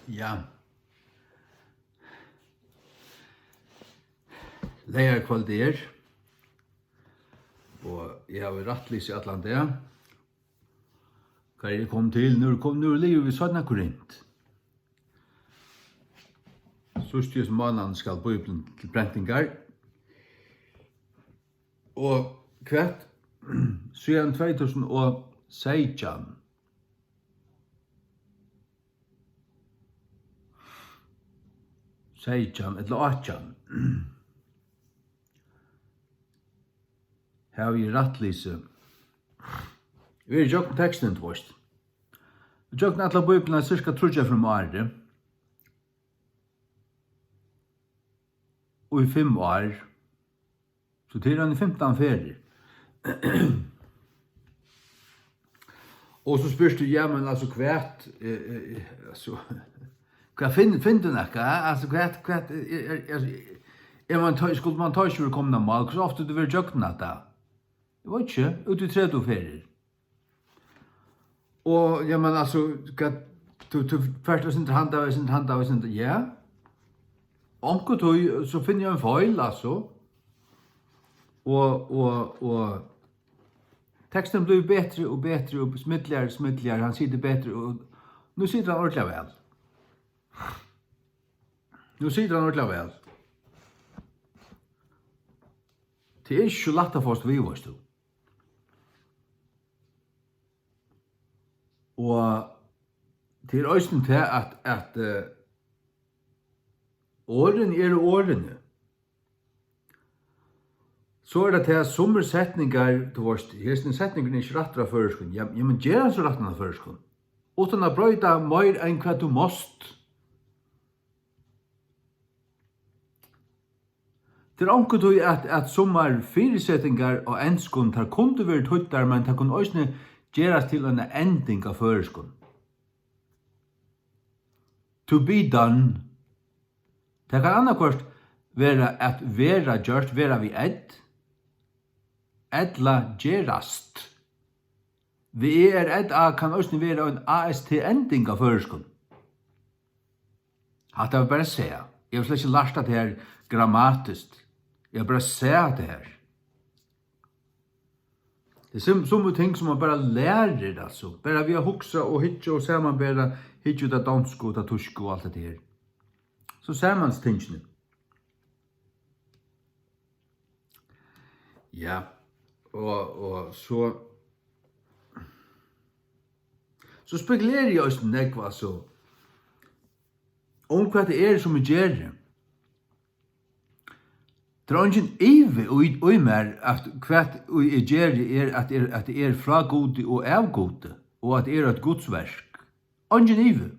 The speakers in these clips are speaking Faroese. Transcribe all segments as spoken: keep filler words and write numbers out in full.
Ja. Leygarkvøld er, og eg havi rættlýsi allan dag. Hvar eri eg komin til? Nú er kom-, nú er liðugt við seinna Korint. Síðst í hesum mánaðinum skal Bíblian til prentingar. Og hvat? Síðan tvey túsund og seytjan. Seytjan ella átjan. Havi eg rættlýsi. Eg eri ígjøgnum tekstin, tú veist. Ígjøgnum alla Bíbliuna cirka tríggjar ferðir um árið. Og í fimm ár. So tað er hann í fimtan ferðir. Og so spyrt tú, ja, men altso, hvat, eh, eh, altso, hvat finn-, finn tú nakað, eh? Altso, hvat, hvat, eh, eh, eh, er man tá, skuldi man tá ikki verið komin á mál? Hvussu ofta hevur tú verið gjøgnum hatta? Eg veit ikki, út í tretivu ferðir. Og, ja, men altso, hvat, tú, tú fert og sindur handan vegin, sindur handan vegin, sindur, ja. Onkuntíð, so finni eg ein feil, altso. Og, og, og teksturin blívur betri og betri og smidligari, smidligari, hann situr betri, og nú situr hann ordiliga væl. Nú situr hann ordiliga væl. Tað er ikki so lætt at fáast við, veitst tú. Og tað er eisini tað, at, at, eh, orðini eru orðini. So er tað tað, at summir setningar, tú veitst, hesin setningurin er ikki rættur á føroyskum. Ja, ja, men ger hann so rættan á føroyskum. Uttan at broyta meir enn hvat tú mást. Tað er onkuntíð, at, at summar fyrisetingar á enskum, tær kundu verið týddar, men tær kunnu eisini gerast til eina ending á føroyskum. To be done. Tað kann annaðhvørt vera at vera gjørt, vera við ð, ella gerast. V E R D A kann eisini vera ein A S T-ending á føroyskum. Hatta var bara sæð. Eg havi slett ikki lært hatta her grammatiskt. Eg havi bara sæð hatta her. Tað er sum, summi ting, sum man bara lærir, altso. Bara við at hugsa og hyggja og samanbera, hyggja út av donsku og út av týsku og alt hetta her. So sær man tingini. Ja, og, og so, so spekuleri eg eisini nógv, altso, um hvat tað er, sum eg geri. Tað er eingin ivi í, í mær, at hvat ið eg geri, er, at er, at eg eri frá Gudi og av Gudi, og at eg eri eitt Guds verk. Eingin ivi.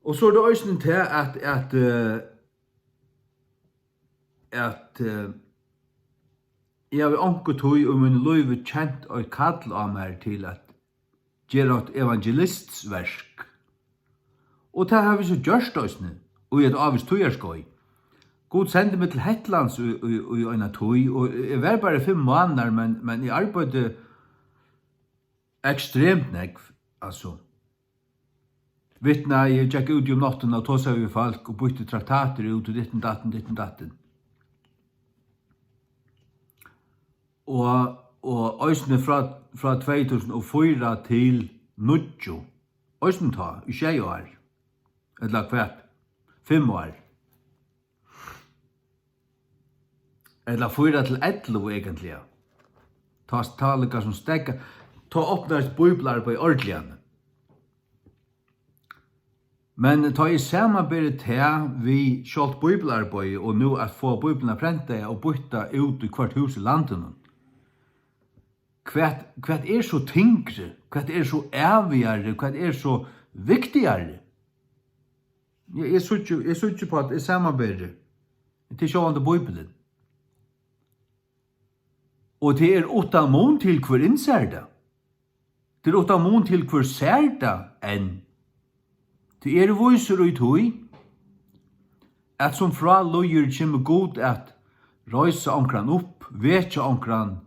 Og so er tað eisini tað, at, at, eh, at, eh, eg havi onkuntíð í mínum lívi kent eitt kall á mær til at gera eitt evangelistsverk. Og tað havi eg so gjørt eisini, í eitt ávíst tíðarskeið. Gud sendi meg til Hetlands í, í, í eina tíð, og eg var bara í fimm mánaðar, men, men eg arbeiddi ekstremt nógv, altso. Vitnaði, eg gekk út um náttina og tosaði við fólk og býtti traktatir út og ditten datten, ditten datten. Og, og eisini frá, frá tvey túsund og fýra til níggju, eisini tá, í sjey ár, ella hvat, fimm ár. Ella fýra til ellivu eigentliga. Tá, tá líka sum steðga, tá opnaðist bíbliuarbeiði ordiliga. Men tá eg samanberi tað við sjálvt bíbliuarbeiðið og nú at fáa Bíbliuna prentaða og býtta út í hvørt hús í landinum, hvat, hvat er so tyngri, hvat er so ævigari, hvat er so viktigari? Eg, eg síggi, eg síggi upp á, at eg samanberi. Tað er sjálvandi Bíblian. Og tað er uttan mun til, hvør innsær tað. Tað er uttan mun til, hvør sær tað enn. Tí eg eri vísur í tí, at sum frá líður, kemur Gud at reisa onkran upp, vekja onkran,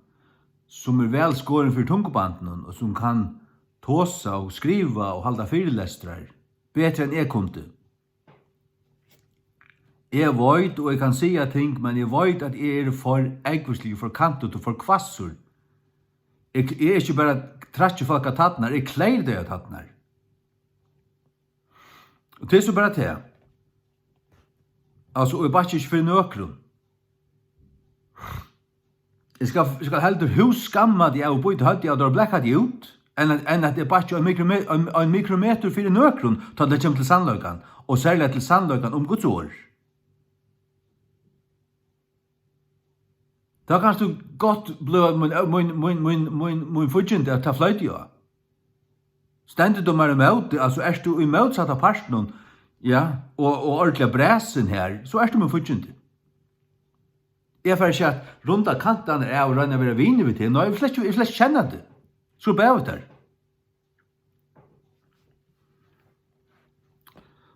sum er væl skorin fyri tungubandinum, og sum kann tosa og skriva og halda fyrilestrar betri enn eg kundi. Eg veit, og eg kann siga ting, men eg veit, at eg eri for ógvusligur, for kantur og for hvassur. Eg, eg eri ikki bara trakki fólk á tærnar, eg kleyri tey á tærnar. Og tað er so bara tað. Altso, og eg bakki ikki fyri nøkrum. Eg skal, eg skal heldur hússkamma teg av og bíta høvdið av tær og blaka teg út, enn at, enn at eg bakki ein mikrome-, ein, ein mikrometur fyri nøkrum, tá tað kemur til sannleikan, og serliga til sannleikan um Guds orð. Tá kanst tú gott bløða mín, mín, mín, mín, mín, mín fíggindi, at tað floyt eg á. Stendur tú mær ímóti, altso, ert tú í mótsatta partinum, ja, og, og ordiliga brasin her, so ert tú mín fíggindi. Eg fari ikki at runda kantarnar av og royna at vera vinur við teg. Nei, eg vil slett ikki, eg vil slett ikki kenna teg. So bæði tær.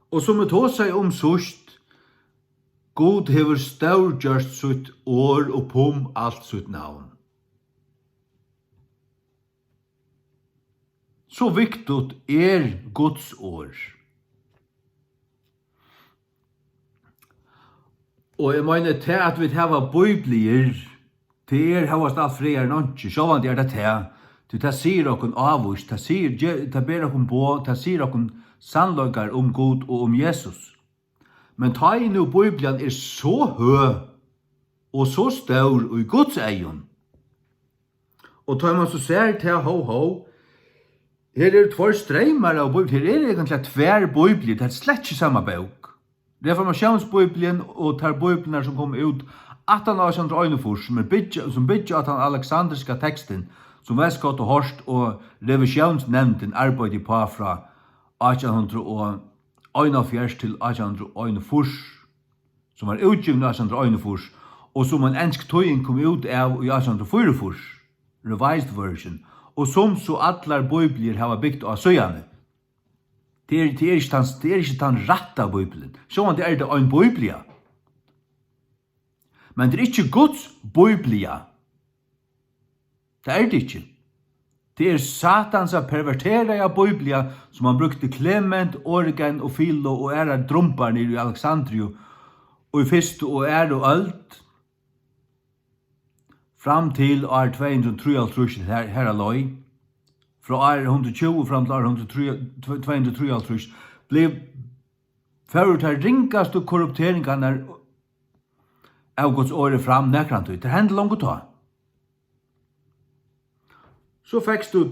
Og sum eg tosaði um síðst, Gud hevur stórgjørt sítt orð upp um alt sítt navn. So vigtigt er Guds orð. Og eg meini, tað at vit hava bíbliur, tað er hóast alt frægari enn einki. Sjálvandi er tað tað, tí tað sigur okkum ávíst, tað sigur, ge-, tað ber okkum boð, tað sigur okkum sannleikar um Gud og um Jesus. Men tá ið nú Bíblian er so høg og so stór í Guds eygum, og tá man so sær tað, hó, hó, her eru tveir streymar av Bíbli, her eru eigentliga tvær Bíbliur, tað er slett ikki sama bók. Reformatiónsbíblian og tær bíbliurnar, sum komu út aftan á átjan hundrað og einogfýrs, sum er byggja, sum byggja á tann aleksandriska tekstin, sum Westcott og Hort og revisiónsnevndin arbeiddi uppá frá átjan hundrað og einoghálvfjerðs til átjan hundrað og einogfýrs, sum var útgivin í átjan hundrað og einogfýrs, og sum ein ensk týðing kom út av í átjan hundrað og fýraogfýrs, Revised Version, og sum so allar bíbliur hava bygt á síðani. Tað er, tað er ikki tann, tað er ikki tann rætta Bíblian. Sjálvandi er tað ein Bíblia. Men tað er ikki Guds Bíblia. Tað er tað ikki. Tað er Satansa perverteraða Bíblia, sum hann brúkti Klement, Origen og Filo og aðrar drumbar niðri í Alexandriu í fyrstu og aðru øld, fram til ár tvey hundrað og trýoghálvtrýss, har, har á leið, frá ár hundrað og tjúgu fram til ár hundrað og trý, tvey hundrað og trýoghálvtrýss, blivu, fóru tær ringastu korrupteringarnar av Guds orði fram nakrantíð. Tað hendi longu tá. So fekst tú,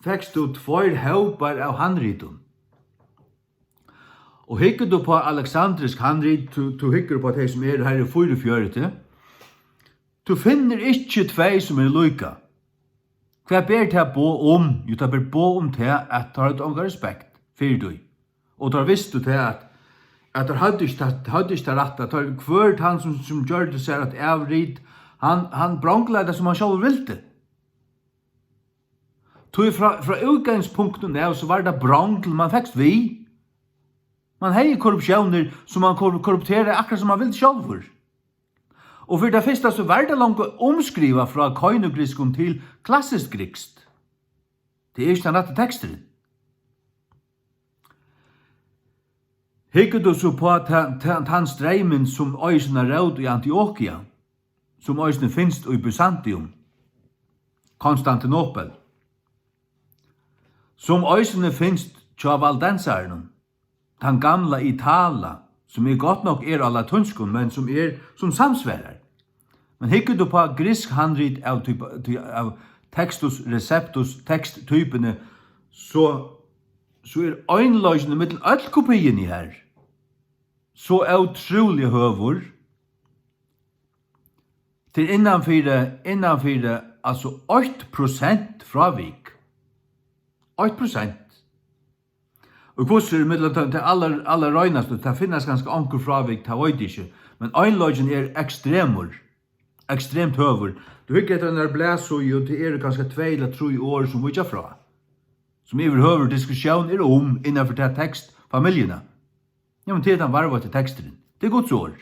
fekst tú tveir hópar av handritum. Og hyggur tú upp á aleksandrisk handrit, tú, tú hyggur upp á tey, sum eru her í fýraogfjøruti, tú finnur ikki tvey, sum eru líka. Hvat ber tað boð um? Jú, tað ber boð um tað, at teir høvdu ongan respekt fyri tí. Og teir vistu tað, at, at teir høvdu ikki tað, høvdu ikki tað rætta. Teir, hvør tann, sum, sum gjørdi sær eitt avrit, hann, hann bronglaði tað, sum hann sjálvur vildi. Tí frá, frá útgangspunktinum av, so var tað brongl, man fekst við. Man hevði korruptiónir, sum man kor-, korrupteraði akkurát sum man vildi sjálvur. Og fyri tað fyrsta, so var tað longu umskrivað frá koinugrikskum til klassiskt grikskt. Tað er ikki tann rætti teksturin. Hyggur tú so uppá ta-, ta-, tann streymin, sum eigur sína rót í Antiokia, sum eisini finst í Byzantium, Konstantinopel, sum eisini finst hjá valdensarunum, tann gamla Itala, sum er gott nokk er á latínskum, men sum er, sum samsvarar. Men hyggur tú uppá griksk handrit av typ, ty-, av Textus Receptus teksttypuni, so, so er einleikin millum øll kopiini her so ótrúliga høgur. Tað er innanfyri, innanfyri, altso, eitt prosent frávik. Eitt prosent. Og hvussu er millum tey, tey allar, allar reinastu, tað finnast kanska onkur frávik, tað veit eg ikki. Men einleikin er ekstremur, ekstremt høgur. Tú hyggur eftir einari blaðsíðu, og tað eru kanska tvey ella trý orð, sum víkja frá. Sum yvirhøvur diskusjón er um innanfyri ta tekstfamiljuna. Ja, men tað er tann varðveitti teksturin. Tað er Guds orð.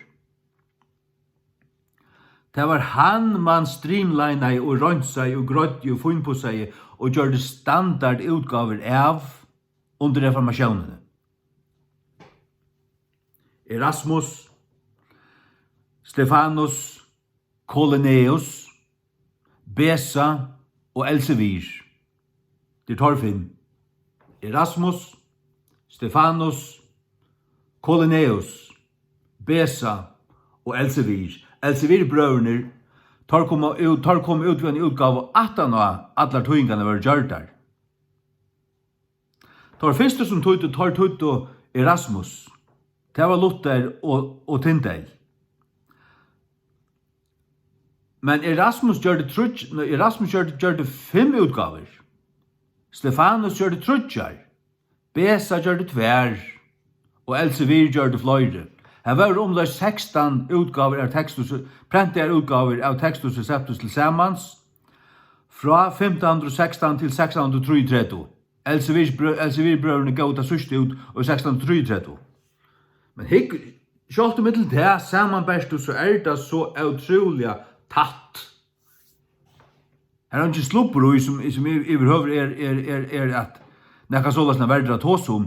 Tað var hann, man streamlinaði og reinsaði og greiddi og fínpussaði og gjørdi standardútgávur av undir reformatiónini. Erasmus, Stefanus, Kolinæus, Besa og Elsevier. Tað eru teir fimm. Erasmus, Stefanus, Kolinæus, Besa og Elsevier. Elsevier-brøðurnir, teir komu út, teir komu út við eini útgávu aftan á allar týðingarnar vóru gjørdar. Teir fyrstu, sum týddu, teir týddu Erasmus. Tað var Luther og, og Tyndale. Men Erasmus gjørdi tríggj, nei, Erasmus gjørdi, gjørdi fimm útgávur. Stefanus gjørdi tríggjar. Besa gjørdi tvær. Og Elsevier gjørdi fleiri. Har vóru umleið sekstan útgávur av Textus, prentaðar útgávur av Textus Receptus til samans, frá fimtan hundrað og sekstan til sekstan hundrað og trýogtretivu. Elsevier-brø-, Elsevier-brøðurnir góvu tað síðsta út í sekstan hundrað og trýogtretivu. Men hygg, sjálvt ímillum tað samanbertu, so er tað so ótrúliga tætt. Har er eingin slubbur í, sum, sum yv-, yvirhøvur er, er, er, er at nakað soleiðis verður at tosa um.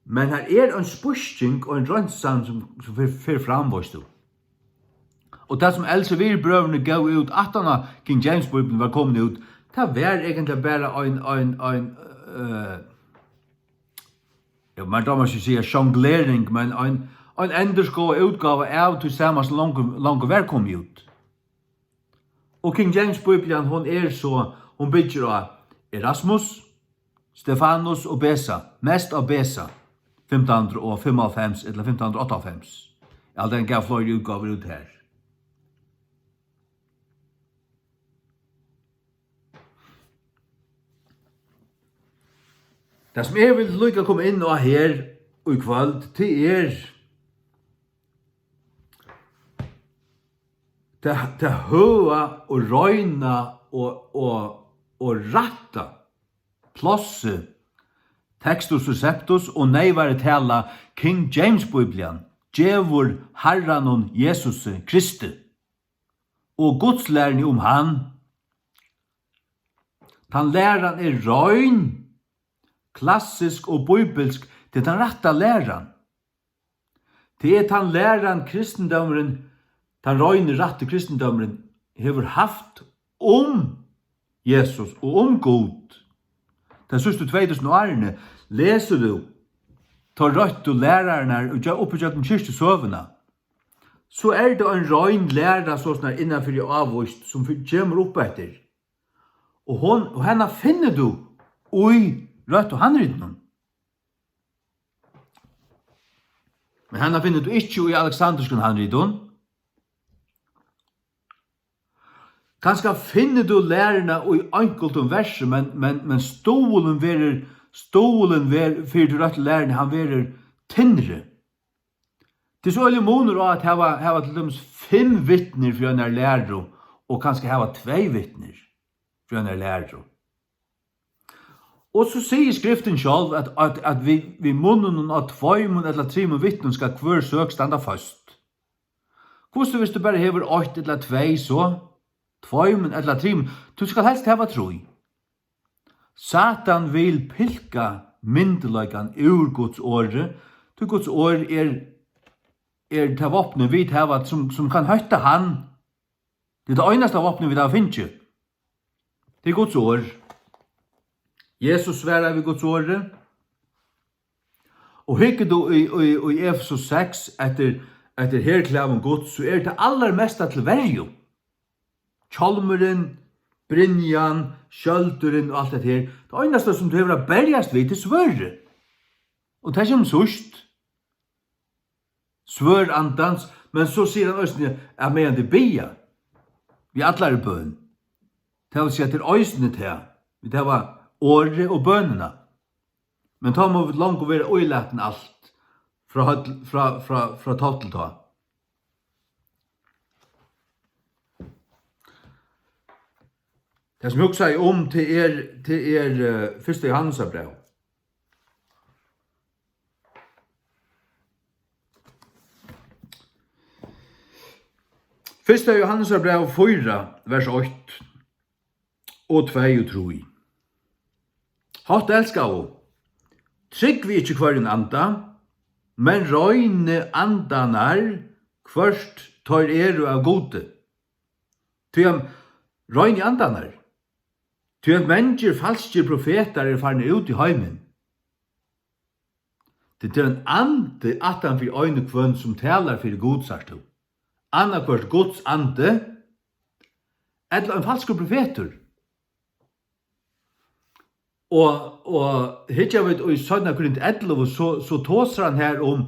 Men har er ein spísking og ein reinsan, sum, sum fer, fer fram, veitst tú. Og tað, sum Elsevier-brøðurnir góvu út, aftan á King James-bíblian var komin út, tað var eigentliga bara ein, ein, ein, øh, ja, man dámar ikki siga jonglering, men ein, ein endurskoðað útgáva av tí sama, sum longu, longu var komið út. Og King James-bíblian, hon er so, hon byggir á Erasmus, Stefanus og Besa, mest á Besa, fimtan hundrað og fimmoghálvfems ella fimtan hundrað og áttaoghálvfems. Eg haldi, hann gav fleiri útgávur út har. Tað, sum eg vil líka koma inn á her í kvøld, tað er tað, tað høga og reina og, og, og rætta plássið Textus Receptus og neyvari tala King James-bíblian gevur Harranum Jesusi Kristi og gudslæruni um hann. Tann læran er rein, klassisk og bíbilsk, tað er tann rætta læran. Tað er tann læran, kristindómurin, tann reini, rætti kristindómurin hevur havt um Jesus og um Gud. Tey síðstu tvey túsund árini, lesur tú teir røttu lærararnar og gjø-, upp ígjøgnum kirkjusøguna, so er tað ein rein læra, soleiðis innan fyri ávíst, sum fyri, kemur upp eftir. Og hon, og hana finnur tú í røttu handritunum. Men hana finnur tú ikki í aleksandriskum handritum. Kanska finnur tú læruna í einkultum versi, men, men, men stuðulin verður, stuðulin ver-, fyri tí røttu læruni, hann verður tynnri. Tað er so øgiligur munur á at hava, hava til dømis fimm vitnir fyri einari læru og kanska hava tvey vitnir fyri einari læru. Og so sigur Skriftin sjálv, at, at, at við, við munninum á tveimum ella trimum vitnum skal hvør søk standa føst. Hvussu, viss tú bara hevur eitt ella tvey, so? Tveimum ella trimum? Tú skal helst hava trý. Satan vil pilka myndugleikan úr Guds orði, tí Guds orð er, er tað vápnið, vit hava, sum, sum kann hótta hann. Tað er tað einasta vápnið, vit hava fingið. Tað er Guds orð. Jesus svarar við Guds orði. Og hyggur tú í, í, í Efesus seks eftir, eftir herklæðum Guds, so er tað allarmesta til verju. Hjálmurin, brynjan, skjøldurin og alt hetta her. Tað einasta, sum tú hevur at berjast við, tað er svørðið. Og tað kemur síðst. Svørð andans, men so sigur hann eisini, at meðan tit biðja, við allari bøn. Tað vil siga, at tað er eisini tað. Vit hava orðið og bønina. Men tá má vit longu vera ílatin alt, frá høll, frá, frá, frá tá til tá. Tað, sum eg hugsaði um, tað er, tað er, eh, fyrsta Jóhannesarbræv. Fyrsta Jóhannesar bræv fýra, vers eitt og tvey og trý. Hátt elskaðu, trúgvið ikki hvørjum anda, men roynið andarnar, hvørt teir eru av Gudi. Tí at, roynið andarnar, tí at mangir falskir profetar eru farnir út í heimin. Tí tað er ein andi aftan fyri ein og hvønn, sum talar fyri Gud, sært tú. Annaðhvørt Guds andi, ella ein falskur profetur. Og, og hyggja vit í seinna Korint ellivu, so, so tosar hann her um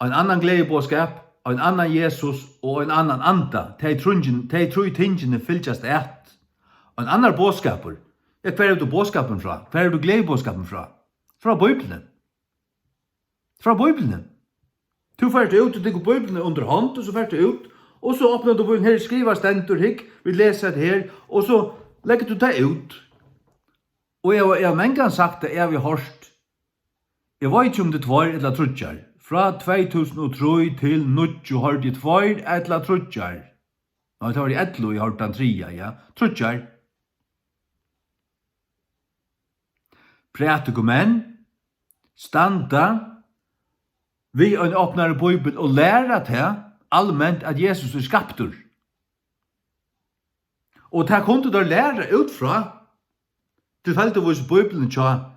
ein annan gleðiboðskap, ein annan Jesus og ein annan anda. Tey trýngin-, tey trý tingini fylgjast at. Ein annar boðskapur. Ja, hvar hevur tú boðskapin frá? Hvar hevur tú gleðiboðskapin frá? Frá Bíbliuni. Frá Bíbliuni. Tú fert út, tú tekur Bíbliuna undir hond, og so fert tú út, og so opnar tú Bíbliuna, her skrivað stendur, hygg, vit lesa hetta her, og so leggur tú tað út. Og eg, eg havi mangan sagt tað, eg havi hoyrt, eg veit ikki um tað er tveir ella tríggjar, frá tvey túsund og trý til níggju hoyrdi eg tveir ella tríggjar, nei, tað var í ellivu, eg hoyrdi tann triðja, ja, tríggjar. Prædikumenn standa við ein opnari bíbel og læra tað alment, at Jesus er skaptur. Og tað kundu teir læra út frá tilfeldigvís Bíbliuni hjá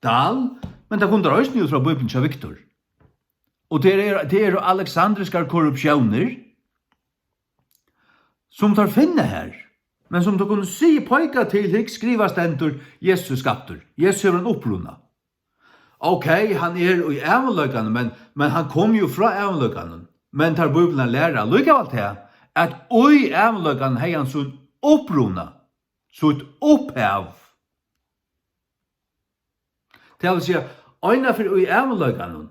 Dahl, men tað kundu teir eisini út frá Bíbliuni hjá Viktor. Og tað eru, tað eru aleksandriskar korruptiónir, sum teir finna her, men sum teir kunnu siga, peika til, hygg, skrivað stendur, Jesus er skaptur. Jesus hevur ein uppruna. Ok, hann er í ævinleikanum, men, men hann kom jú frá ævinleikanum. Men teir Bíbliuna læra allíkavæl tað, at í ævinleikanum hevði hann sín uppruna, sítt upphav. Tað vil siga, einaferð í ævinleikanum,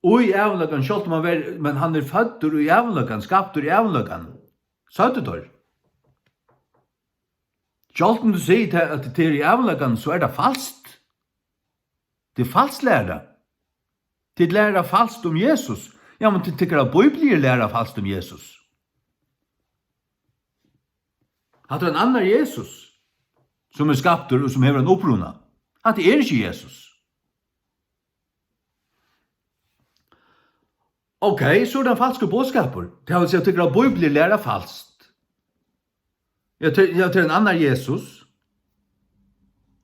í ævinleikanum, sjálvt um hann var, men hann er føddur í ævinleikanum, skaptur í ævinleikanum, søgdu teir. Sjálvt um tú sigur tað, at tað er í ævinleikanum, so er tað falskt. Tað er falsk læra. Tit læra falskt um Jesus. Ja, men tit, tykkara bíbliur læra falskt um Jesus. Hatta er ein annar Jesus, sum er skaptur og sum hevur ein uppruna. Hatta er ikki Jesus. Ok, so er tað ein falskur boðskapur. Tað vil siga, tykkara bíbliur læra falskt. Ja, tað, ja, tað er ein annar Jesus.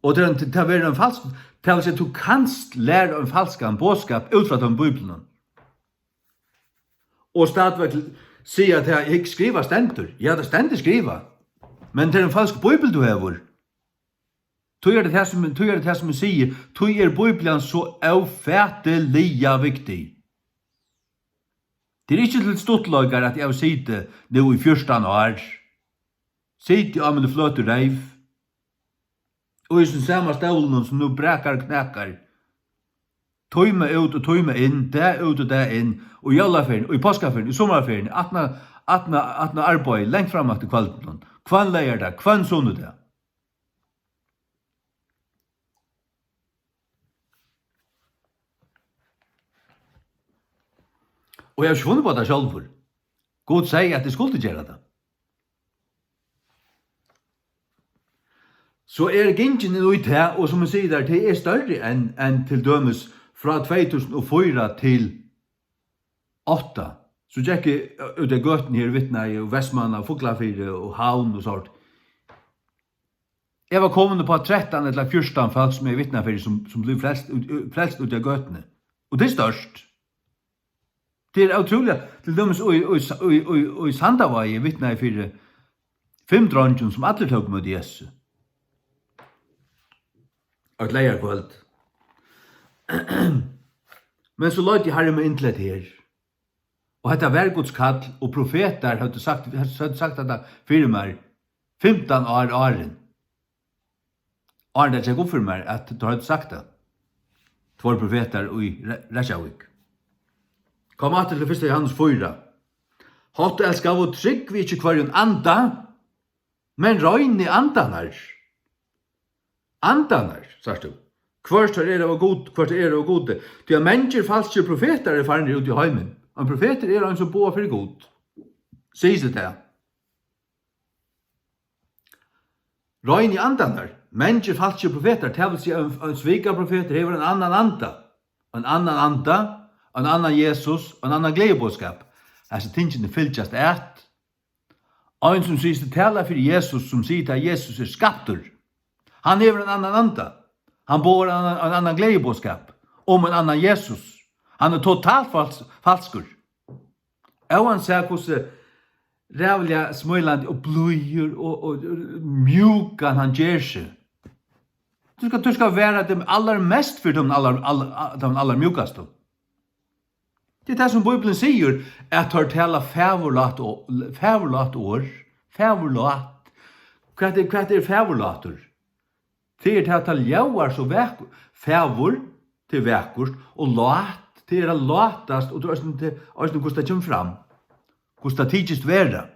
Og tað er ein, tað verður ein falsk, tað vil siga, tú kanst læra ein falskan boðskap út frá teimum bíbliunum. Og stadigvæk siga, at tað ikki skrivað stendur. Ja, tað stendur skrivað. Men tað er ein falsk bíbel, tú hevur. Tí er tað tað, sum, tí er tað tað, sum eg sigi, tí er Bíblian so ófatiliga viktig. Tað er ikki til stuttleikar, at eg havi sitið nú í fjúrtan ár, sitið á míni fløtu reyv, og í hesum sama stólinum, sum nú brakar og knakar, tíma út og tíma inn, dag út og dag inn, í jólaferðini, í páskaferðini, í summarferðini, aftaná, aftaná arbeiði, langt fram eftir kvøldinum, hvønn leygardag, hvønn sunnudag. Og eg havi ikki funnið upp á tað sjálvur. Gud segði, at eg skuldi gera tað. So eg eri gingin inn í tað, og sum eg sigi tær, tað er størri enn, enn til dømis frá tvey túsund og fýra til átta. So gekk eg, eh, út á gøtuni her, vitnaði, og Vestmanna, og Fuglafirði, og Havn, og sort. Eg var komin upp á trettan ella fjúrtan fólk, sum eg vitnaði fyri, sum, sum blivu frelst út, frelst úti á gøtuni. Og tað er stórt. Tað er ótrúliga. Til dømis í, í, í, í, í Sandavági vitnaði eg fyri fimm dreingjum, sum allir tóku ímóti Jesusi. Eitt leygarkvøld. Men so leiddi Harrin meg inn til hetta her. Og hetta var Guds kall, og profetar høvdu sagt, høvdu sagt hetta fyri mær fimtan ár áðrenn. Áðrenn tað gekk upp fyri mær, at teir høvdu sagt tað. Tveir profetar í Re-, Reykjavík. Kom aftur til fyrsta Jóhannes fýra. Hátt elskaðu, trúgvið ikki hvørjum anda, men roynið andarnar. Andarnar, sært tú. Hvørt teir eru av Gud, hvørt teir eru av Gudi. Tí at mangir falskir profetar eru farnir út í heimin. Ein profetur er ein, sum boðar fyri Gud. Sigur seg tað. Roynið andarnar. Mangir falskir profetar, tað vil siga, ein, ein svikaprofetur hevur ein annan anda, ein annan anda, ein annan Jesus, ein annan gleðiboðskap. Hasi tingini fylgjast at. Ein sum sigur seg tala fyri Jesus, sum sigur, at Jesus er skaptur, hann hevur ein annan anda. Hann boðar ein annan, ein annan gleðiboðskap um ein annan Jesus. Hann er totalt fals-, falskur. Óansæð hvussu ræðuliga smílandi og blíður og, og, og mjúkan hann ger seg. Tú skal, tú skal vera tað allarmesta fyri teimum allar, allar, teimum allarmjúkastu. Tað er tað, sum Bíblian sigur, at teir tala fagurlát og, fagurlát orð. Fagurlát. Hvat er, hvat er fagurlátur? Tað er tað, at tað ljóðar so vakur-, fagur, tað er vakurt, og lát, tað er at látast, og tað er eisini, tað er eisini, hvussu tað kemur fram, hvussu tað tykist vera,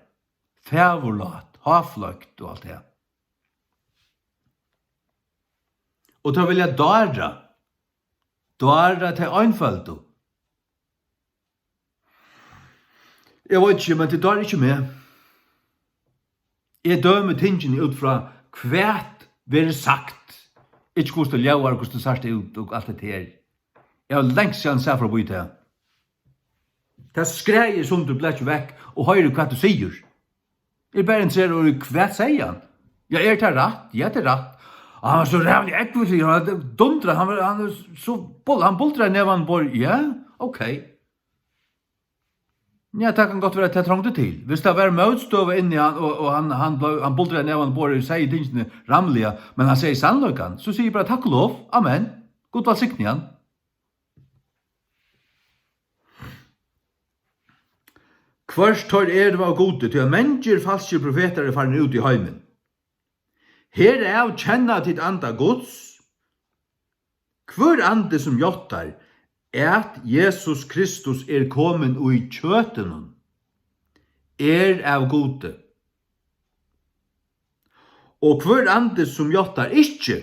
fagurlát, háfløkt og alt tað. Og teir vilja dára, dára tey einføldu. Eg veit ikki, men tað dárar ikki meg. Eg dømi tingini út frá, hvat verður sagt, ikki hvussu tað ljóðar, hvussu tað sært út og alt hetta her. Eg havi langt síðan sæð forbi tað. Tað skræðir sundur, blakið vekk og hoyrir, hvat tú sigur. Eg eri bara interesseraður í, hvat segði hann? Ja, er tað rætt? Ja, tað er rætt. Og hann var so ræðuliga ógvusligur, hann dundrar, hann var, hann er so bul-, hann bultrar nevan borð. Ja, ok. Ja, tað kann gott vera, at tað trongdi til. Viss tað var mótstøða inni í hann, og, og hann, hann bleiv, hann bultraði nevan borðið, segði tingini ramliga, men hann segði sannleikan, so sigi eg bara, takk og lov, amen. Gud vælsigni hann. Hvørt teir eru av Gudi, tí at mangir falskir profetar eru farnir út í heimin. Herav kenna tit anda Guds. Hvør andi, sum játtar, at Jesus Kristus er komin í kjøtinum, er av Gudi. Og hvør andi, sum játtar ikki,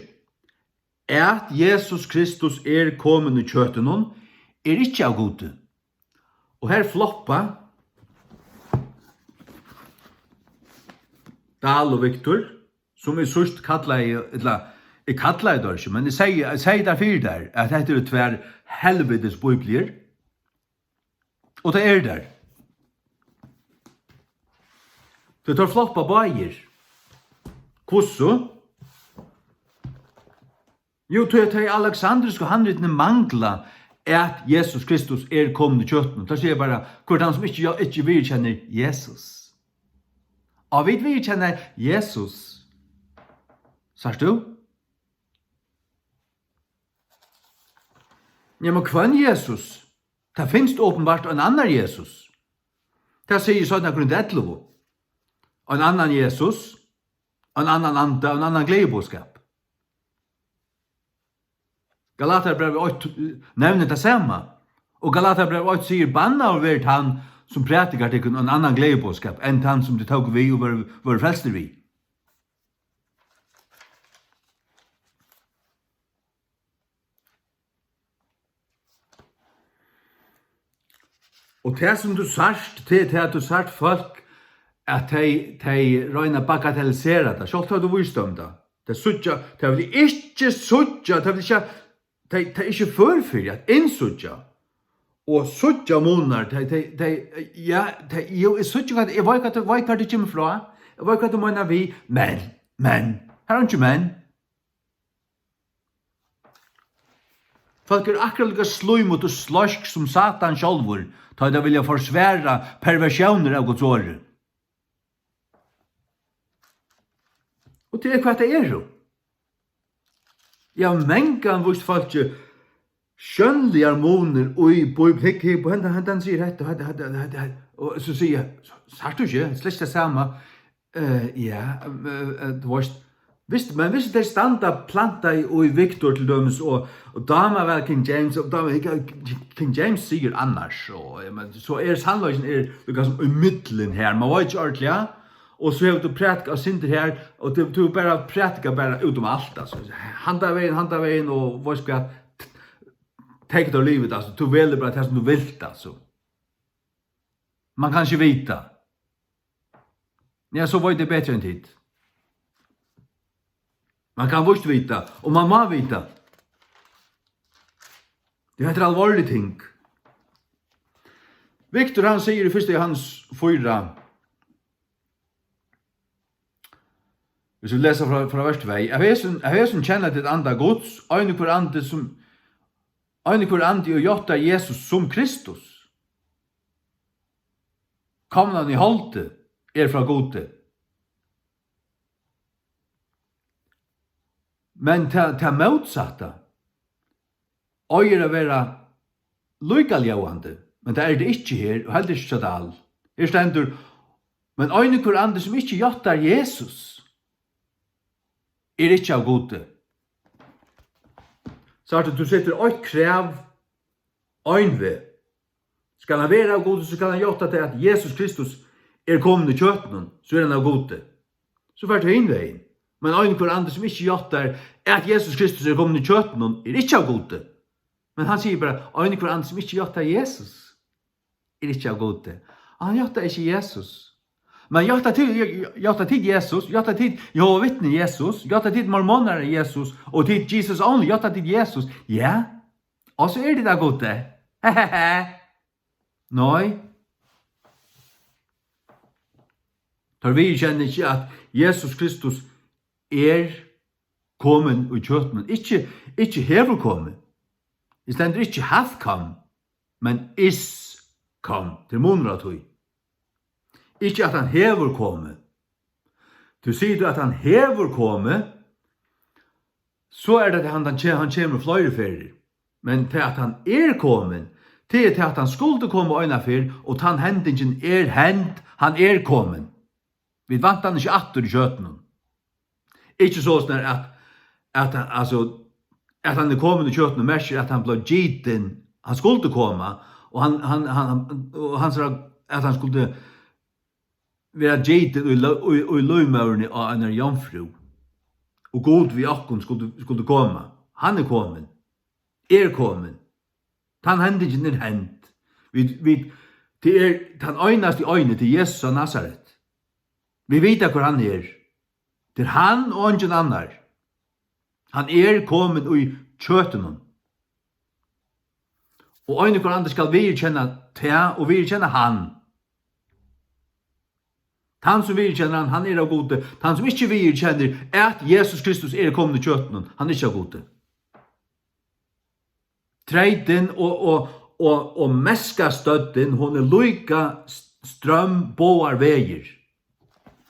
at Jesus Kristus er komin í kjøtinum, er ikki av Gudi. Og her floppa Dahl og Victor, sum eg síðst kallaði, ella, eg kallaði teir ikki, men eg segði, eg segði tað fyri tær, at hetta eru tvær helvitis bíbliur. Og tað eru tær. Tí teir floppa báðir. Hvussu? Jú, tí at tey aleksandrisku handritini mangla, at Jesus Kristus er komin í kjøtinum. Teir siga bara, hvør er hann, sum ikki, ikki viðurkennir Jesus? Og vit viðurkenna Jesus. Sært tú? Jamen, hvønn Jesus? Tað finst openbart ein annar Jesus. Tað sigur seinna Korint ellivu. Ein annan Jesus, ein annan anda, ein annan gleðiboðskap. Galatarbrævið eitt nevnir tað sama. Og Galatarbrævið eitt sigur, bannaður verður tann, sum prædikar tykkum ein annan gleðiboðskap, enn tann, sum tit tóku við og vóru, vóru frelstir við. Og tað, sum tú sært, tað er tað, at tú sært fólk, at tey, tey royna at bagatellisera tað, sjálvt tá tú vísir teimum tað. Tey síggja, tey vilja ikki síggja, tey vilja ikki, tey, tey eru ikki før fyri at innsíggja og síggja munar, tey, tey, tey, ja, tey, jú, eg síggi hvat, eg veit hvat, eg veit hvar tað kemur frá, eg veit hvat tú meinar við, men, men, har er einki men. Fólk eru akkurát líka slímut og sleisk sum Satan sjálvur, tá ið tey vilja forsvara perversiónir av Guds orði. Og tað er, hvat tey eru. Eg havi mangan víst fólki sjónligar munir í Bíbel-, hygg, hygg, hendan, hendan sigur hetta, hetta, hetta, hetta, hetta, og so sigi eg, sært tú ikki, slett tað sama. Eh, ja, eh, eh, tú veist, vist, men viss tey standa plantaði í Victor til dømis og, og dáma væl King James, og dáma, King James sigur annars, og, ja, men, so er sannleikin er líka sum í middlin her, man veit ikki ordiliga, og so hevur tú prædikað eitt sindur her, og tú, tú bara prædikar bara út um alt, altso, handan vegin, handan vegin, og veitst hvat, take it or leave it, altso, tú velur bara tað sum tú vilt, altso. Man kann ikki vita. Ja, so veit eg betri enn tit. Man kann víst vita, og man má vita. Tí hetta er alvorlig ting. Viktor, hann sigur í fyrsta Jóhannes fýra, hvis vit lesa frá, frá vers tvey: "Av hesum, av hesum kenna tit anda Guds, ein og hvør andi sum, ein og hvør andi og játtar Jesus sum Kristus, komnan í holdi, er frá Gudi." Men tað, tað mótsatta eigur at vera líkaljóðandi, men tað er tað ikki her, og heldur ikki hjá Dahl. Her stendur: "Men ein og hvør andi sum ikki játtar Jesus, er ikki av Gudi." Sært tú, tú setur eitt krav ein veg. Skal hann vera av Gudi, so skal hann játta tað, at Jesus Kristus er komin í kjøtinum, so er hann av Gudi. So fert tú hin vegin. Men ein og hvør andi sum ikki játtar, at Jesus Kristus er komin í kjøtinum, er ikki av Gudi. Men hann sigur bara, ein og hvør andi sum ikki játtar Jesus, er ikki av Gudi. Og hann játtar ikki Jesus. Men játta tit, játta tit Jesus, játta tit Jehova vitni Jesus, játta tit mormonar Jesus, og tit Jesus only, játta tit Jesus. Ja, og so er tit av Gudi. Nei. Teir viðurkenna ikki, at Jesus Kristus er komin í kjøtinum. Ikki, ikki hevur komið. Tað stendur ikki hath come, men is come. Tað er munur á tí. Ikki at hann hevur komið. Tú sigur, at hann hevur komið, so er tað, at hann, hann ke-, hann kemur fleiri ferðir. Men tað, at hann er komin, tað er tað, at hann skuldi koma eina ferð, og tann hendingin er hend, hann er komin. Vit vænta hann ikki aftur í kjøtinum. Ikki soleiðis, at, at hann, altso, at hann er komin í kjøtinum, merkir, at hann bleiv gitin, hann skuldi koma, og hann, hann, hann, og hann sigur, at hann skuldi vera gitin í lo-, í, í lívmóðurini á einari jomfrú. Og Gud við okkum skuldi, skuldi koma. Hann er komin. Er komin. Tann hendingin er hend. Vit, vit, tað er tann einasti eini, tað er Jesus av Nasaret. Vit vita, hvør hann er. Tað er hann og eingin annar. Hann er komin í kjøtinum. Og ein og hvør annar skal viðurkenna tað og viðurkenna hann. Tann, sum viðurkennir hann, hann er av Gudi. Tann, sum ikki viðurkennir, at Jesus Kristus er komin í kjøtinum, hann er ikki av Gudi. Treytin og, og, og, og meskastøddin, hon er líka s-, strøm báðar vegir.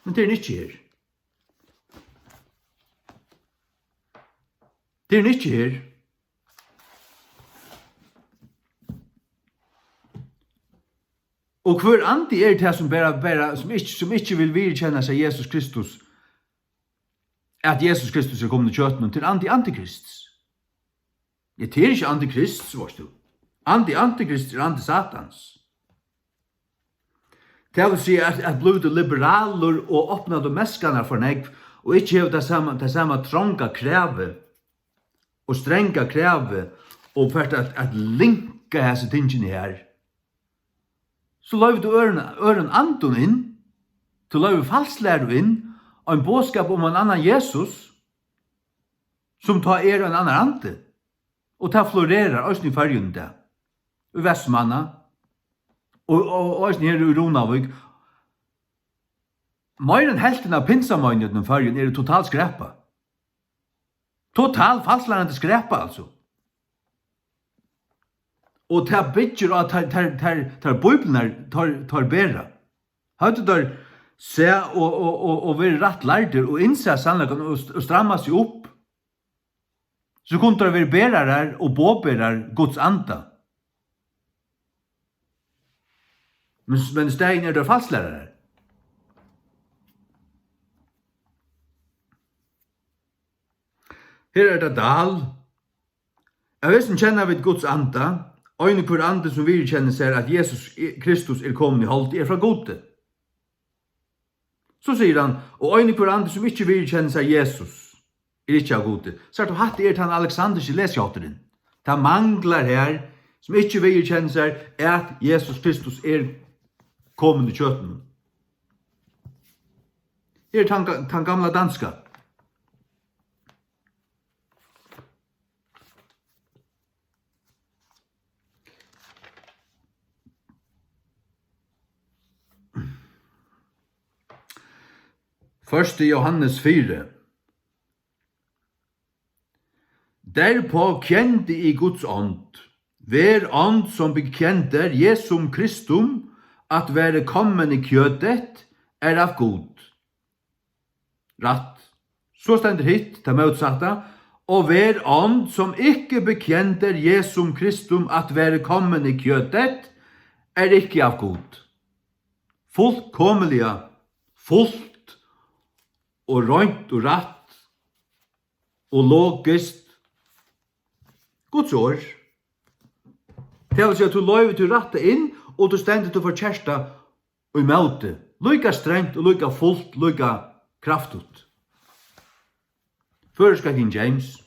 Men tað er hon ikki her. Tað er hon ikki her. Og hvør andi er tað, sum bara, bara, sum ikki, sum ikki vil viðurkenna seg Jesus Kristus, at Jesus Kristus er komin í kjøtinum, til andi antikrists? Ja, tað er ikki andi Krists, veitst tú. Andi antikrists er andi Satans. Tað vil siga, at, at blívur tú liberalur og opnar tú meskarnar for nógv, og ikki hevur tað sama, tað sama tronga kravið og stranga kravið, og fert at, at linka hasi tingini her, so loyvir tú øðrum, øðrum andum inn, tú loyvir falslæru inn, ein boðskap um ein annan Jesus, sum tá er ein annar andi. Og tað florerar eisini í Føroyum í dag. Í Vestmanna og, og, og eisini her í Runavík. Meira enn helvtin av pinsameinigheitunum í Føroyum eru total skræpa. Total falslærandi skræpa, altso. Og tað byggir á tær, tær, tær, tær bíbliurnar, teir, teir bera. Høvdu teir sæð og, og, og, og verið rætt lærdir og innsæð sannleikan og st-, og strammað seg upp, so kundu teir verið berarar og boðberarar Guds anda. Men, men í staðin eru teir falslærarar. Her er tað Dahl. Av hesum kenna vit Guds anda. Ein og hvør andi, sum viðurkennir sær, at Jesus i-, Kristus er komin í holdið, er frá Gudi. So sigur hann, og ein og hvør andi, sum ikki viðurkennir sær Jesus, er ikki av Gudi. Sært tú, hatta er tann aleksanderski lesihátturin. Tað manglar her, sum ikki viðurkennir sær, at Jesus Kristus er komin í kjøtinum. Her er tann ga-, tann gamla danska. Første Johannes fire. Derpå kjente I Guds ånd. Hver ånd, som bekjente Jesum Kristum at være kommet i kjødet, er av Gud. Rætt. So stendur hitt, tað mótsatta: Og hver ånd, som ikke bekjente Jesum Kristum at være kommet i kjødet, er ikke av Gud. Fullkomiliga fult og reint og rætt og logiskt. Guds orð. Tað vil siga, tú loyvir, tú rættar inn, og tú stendur, tú forkert ímóti. Líka strengt og líka fult, líka kraftigt. Føroyska King James.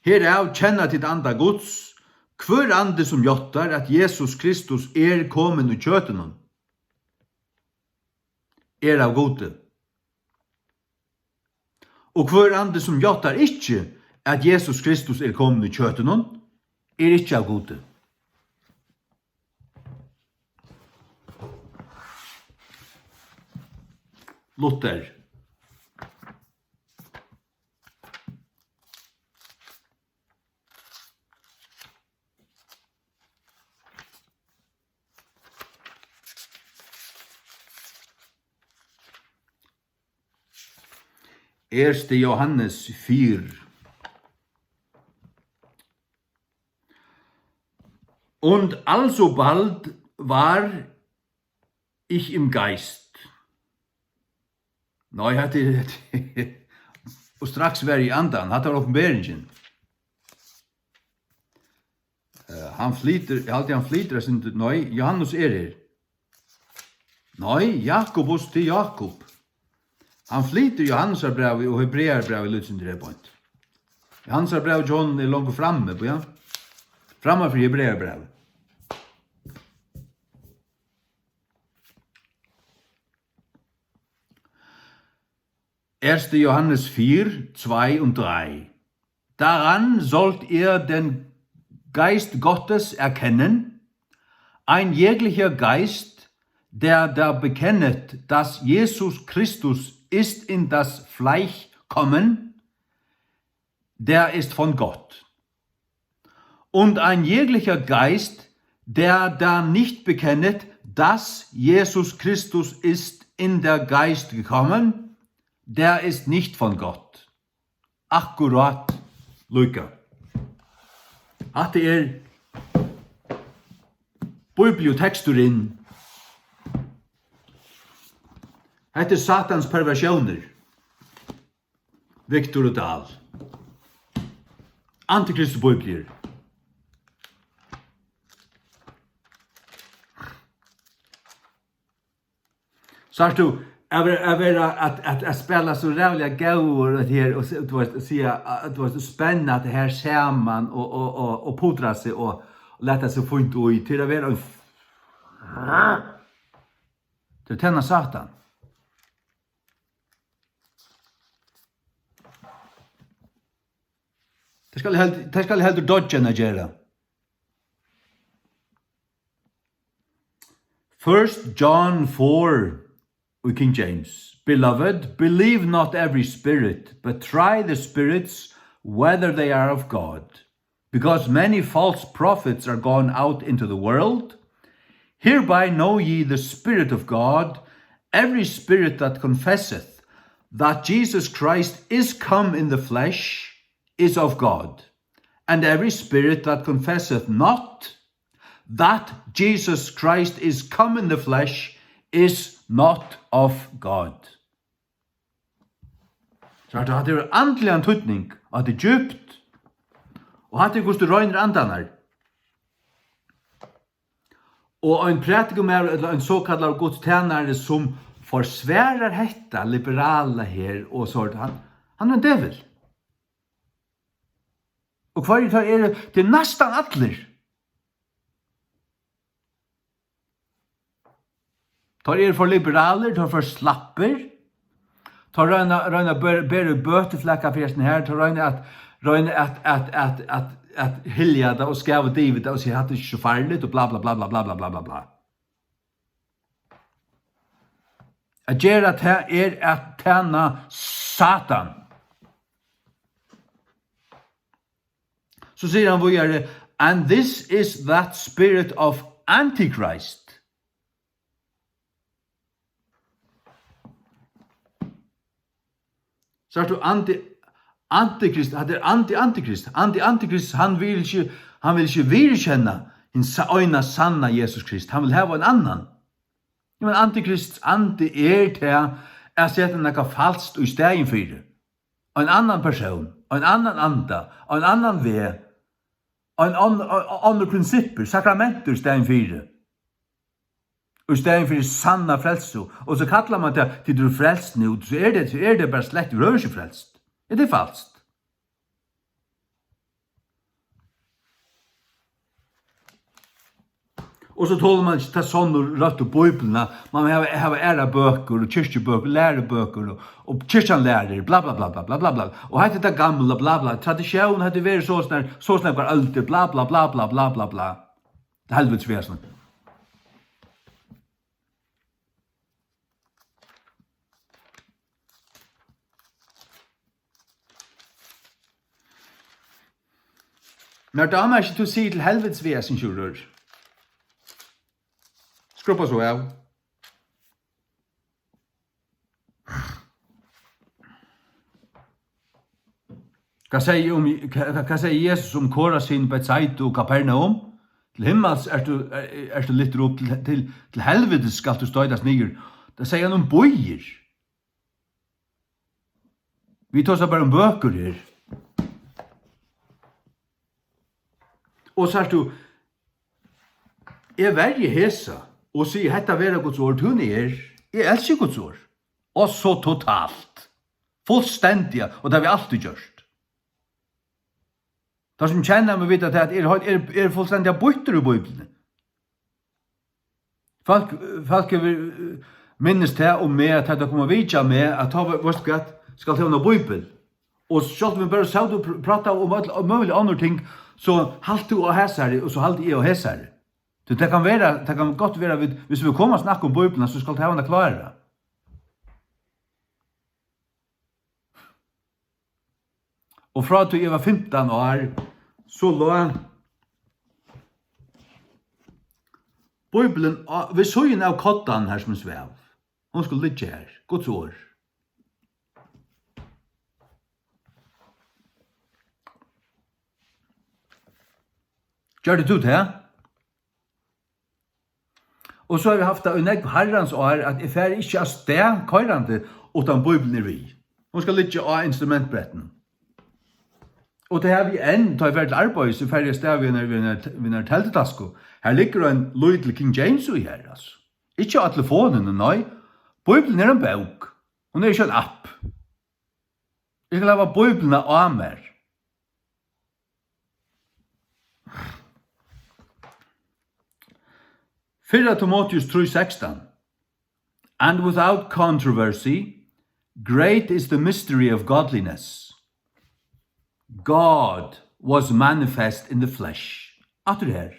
Herav kenna tit anda Guds. Hvør andi, sum játtar, at Jesus Kristus er komin í kjøtinum, er av Gudi. Og hvør andi, sum játtar ikki, at Jesus Kristus er komin í kjøtinum, er ikki av Gudi. Luther. Erste Johannes fire. Und alsobald war ich im Geist. Nei, hatta er, og straks var í andan, hatta var opinberingin. Eh, hann flytur, eg haldi, hann flytur eitt sindur, nei, Johannes er her. Nei, Jakobus, tað er Jakob. Hann flytur Johannesarbrævið og Hebrearabrævið lítið sindur her beint. Johannesarbrævið hjá honum er longur frammi, ja. Framman fyri Hebrearabrævið. Erste Johannes vier, zwei und drei. Daran sollt ihr den Geist Gottes erkennen. Ein jeglicher Geist, der da bekennet, dass Jesus Christus ist in das Fleisch kommen, der ist von Gott. Und ein jeglicher Geist, der da nicht bekennet, dass Jesus Christus ist in der Geist gekommen, der ist nicht von Gott. Akkurát líka. Hatta er bíbliuteksturin. Hetta er Satans perversjónir. Victor og Dahl. Antikristu bíbliur. Sært tú, at vera, at vera, at, at, at spæla so ræðuliga góður og her, og s-, tú veist, og siga, at, tú veist, og spenna tað her saman og, og, og, og pudra seg og lata seg fínt í, til at vera ein f-, til at tenna Satan. Tað skal eg held-, tað skal eg heldur doyggja enn at gera. First John four í King James. Beloved, believe not every spirit, but try the spirits whether they are of God, because many false prophets are gone out into the world. Hereby know ye the Spirit of God. Every spirit that confesseth that Jesus Christ is come in the flesh is of God, and every spirit that confesseth not that Jesus Christ is come in the flesh is not of God. So hatta, hatta hevur andligan týdning, og hatta er djúpt, og hatta er, hvussu tú roynir andarnar. Og ein prædikumaður ella ein sokallaður Guds tænari, sum forsvarar hetta liberala her og so, hann, hann er ein djevul. Og hvørjir teir eru, tað er næstan allir. Teir eru for liberalir, teir eru for slappir. Teir royna, royna at ber-, bera í bøtuflaka fyri hesum her, teir royna at, royna at, at, at, at, at hylja tað og skava og diva tað og siga, "Hatta er ikki so farligt," og bla, bla, bla. At gera tað er at tæna Satan. So sigur hann víðari, "And this is that spirit of Antichrist." Sært tú, anti-, antikrist, hatta er anti-antikrist. Anti-antikrist, hann vil ikki, hann vil ikki viðurkenna hin sa-, eina sanna Jesus Krist. Hann vil hava ein annan. Men antikrist, andi er tað at seta nakað falskt í staðin fyri. Ein annan persón, ein annan anda, ein annan veg, ein ann-, ein, onnur prinsippir, sakramentur í staðin fyri. Í staðin fyri sanna frelsu. Og so kallar man tað, "Tit eru frelst nú." So er tað, so er tað bara slett, vit eru ikki frelst. Er tað falskt? Og so tolir man ikki ta sonnu røttu Bíbliuna. Man hava, hava aðrar bøkur og kirkjubøkur, lærubøkur og, og kirkjan lærir, bla, bla, bla. Og hetta er tað gamla, bla, bla. Tradisjón, hetta er verið so snar, so snar øldir, bla, bla, bla. Tað helvitis vesen. Mær dámar ikki, tú sigur til helvitis við hasum, Sjúrður. Skrubba so av. Hvat segði um, hva, hvat segði Jesus um Korasin, Betsaidu og Kapernaum? Til himmals ert tú, er, ert tú lyftur upp, til, til, til helvitis skalt tú stoytast niður. Tað segði hann um býir. Vit tosa bara um bøkur her. Og sært tú, eg verji hesa og sigi, "Hetta vera Guds orð, tun er, eg elski Guds orð." Og so totalt. Fullstendiga, og tað havi eg altíð gjørt. Teir sum kenna meg vita tað, at eg eri, eri, eri fullstendiga býttur í Bíbliuni. Fólk, fólk hevur, eh, minnist tað um meg, at tá teir koma at vitja meg, at tá, ve-, veitst tú hvat, skalt tú hava eina bíbel. Og sjálvt um vit bara sótu og pr-, prátaðu um øll, um møgulig onnur ting, so halt tú á hesari, og so haldi eg á hesari. Tí tað kann vera, tað kann gott vera, vit, viss vit koma at snakka um Bíbliuna, so skalt tú hava hana klára. Og frá tí eg var fimtan ár, so lá Bíblian á, við síðuna av koddanum, har sum eg svav. Hon skuldi liggja har, Guds orð. Gjørdi tú tað? Og so havi eg havt tað í nógv harrans ár, at eg fari ikki av stað koyrandi, uttan Bíblian er við. Hon skal liggja á instrumentbrettinum. Og tað havi eg enn, tá eg fari til arbeiðis, so fari eg av stað við einari, við einari, við einari teldutasku. Har liggur ein lítil King James í har, altso. Ikki á telefonini, nei. Bíblian er ein bók. Hon er ikki ein app. Eg skal hava Bíbliuna á mær. Fyrra Timoteus trý sekstan. "And without controversy, great is the mystery of godliness. God was manifest in the flesh." Aftur her.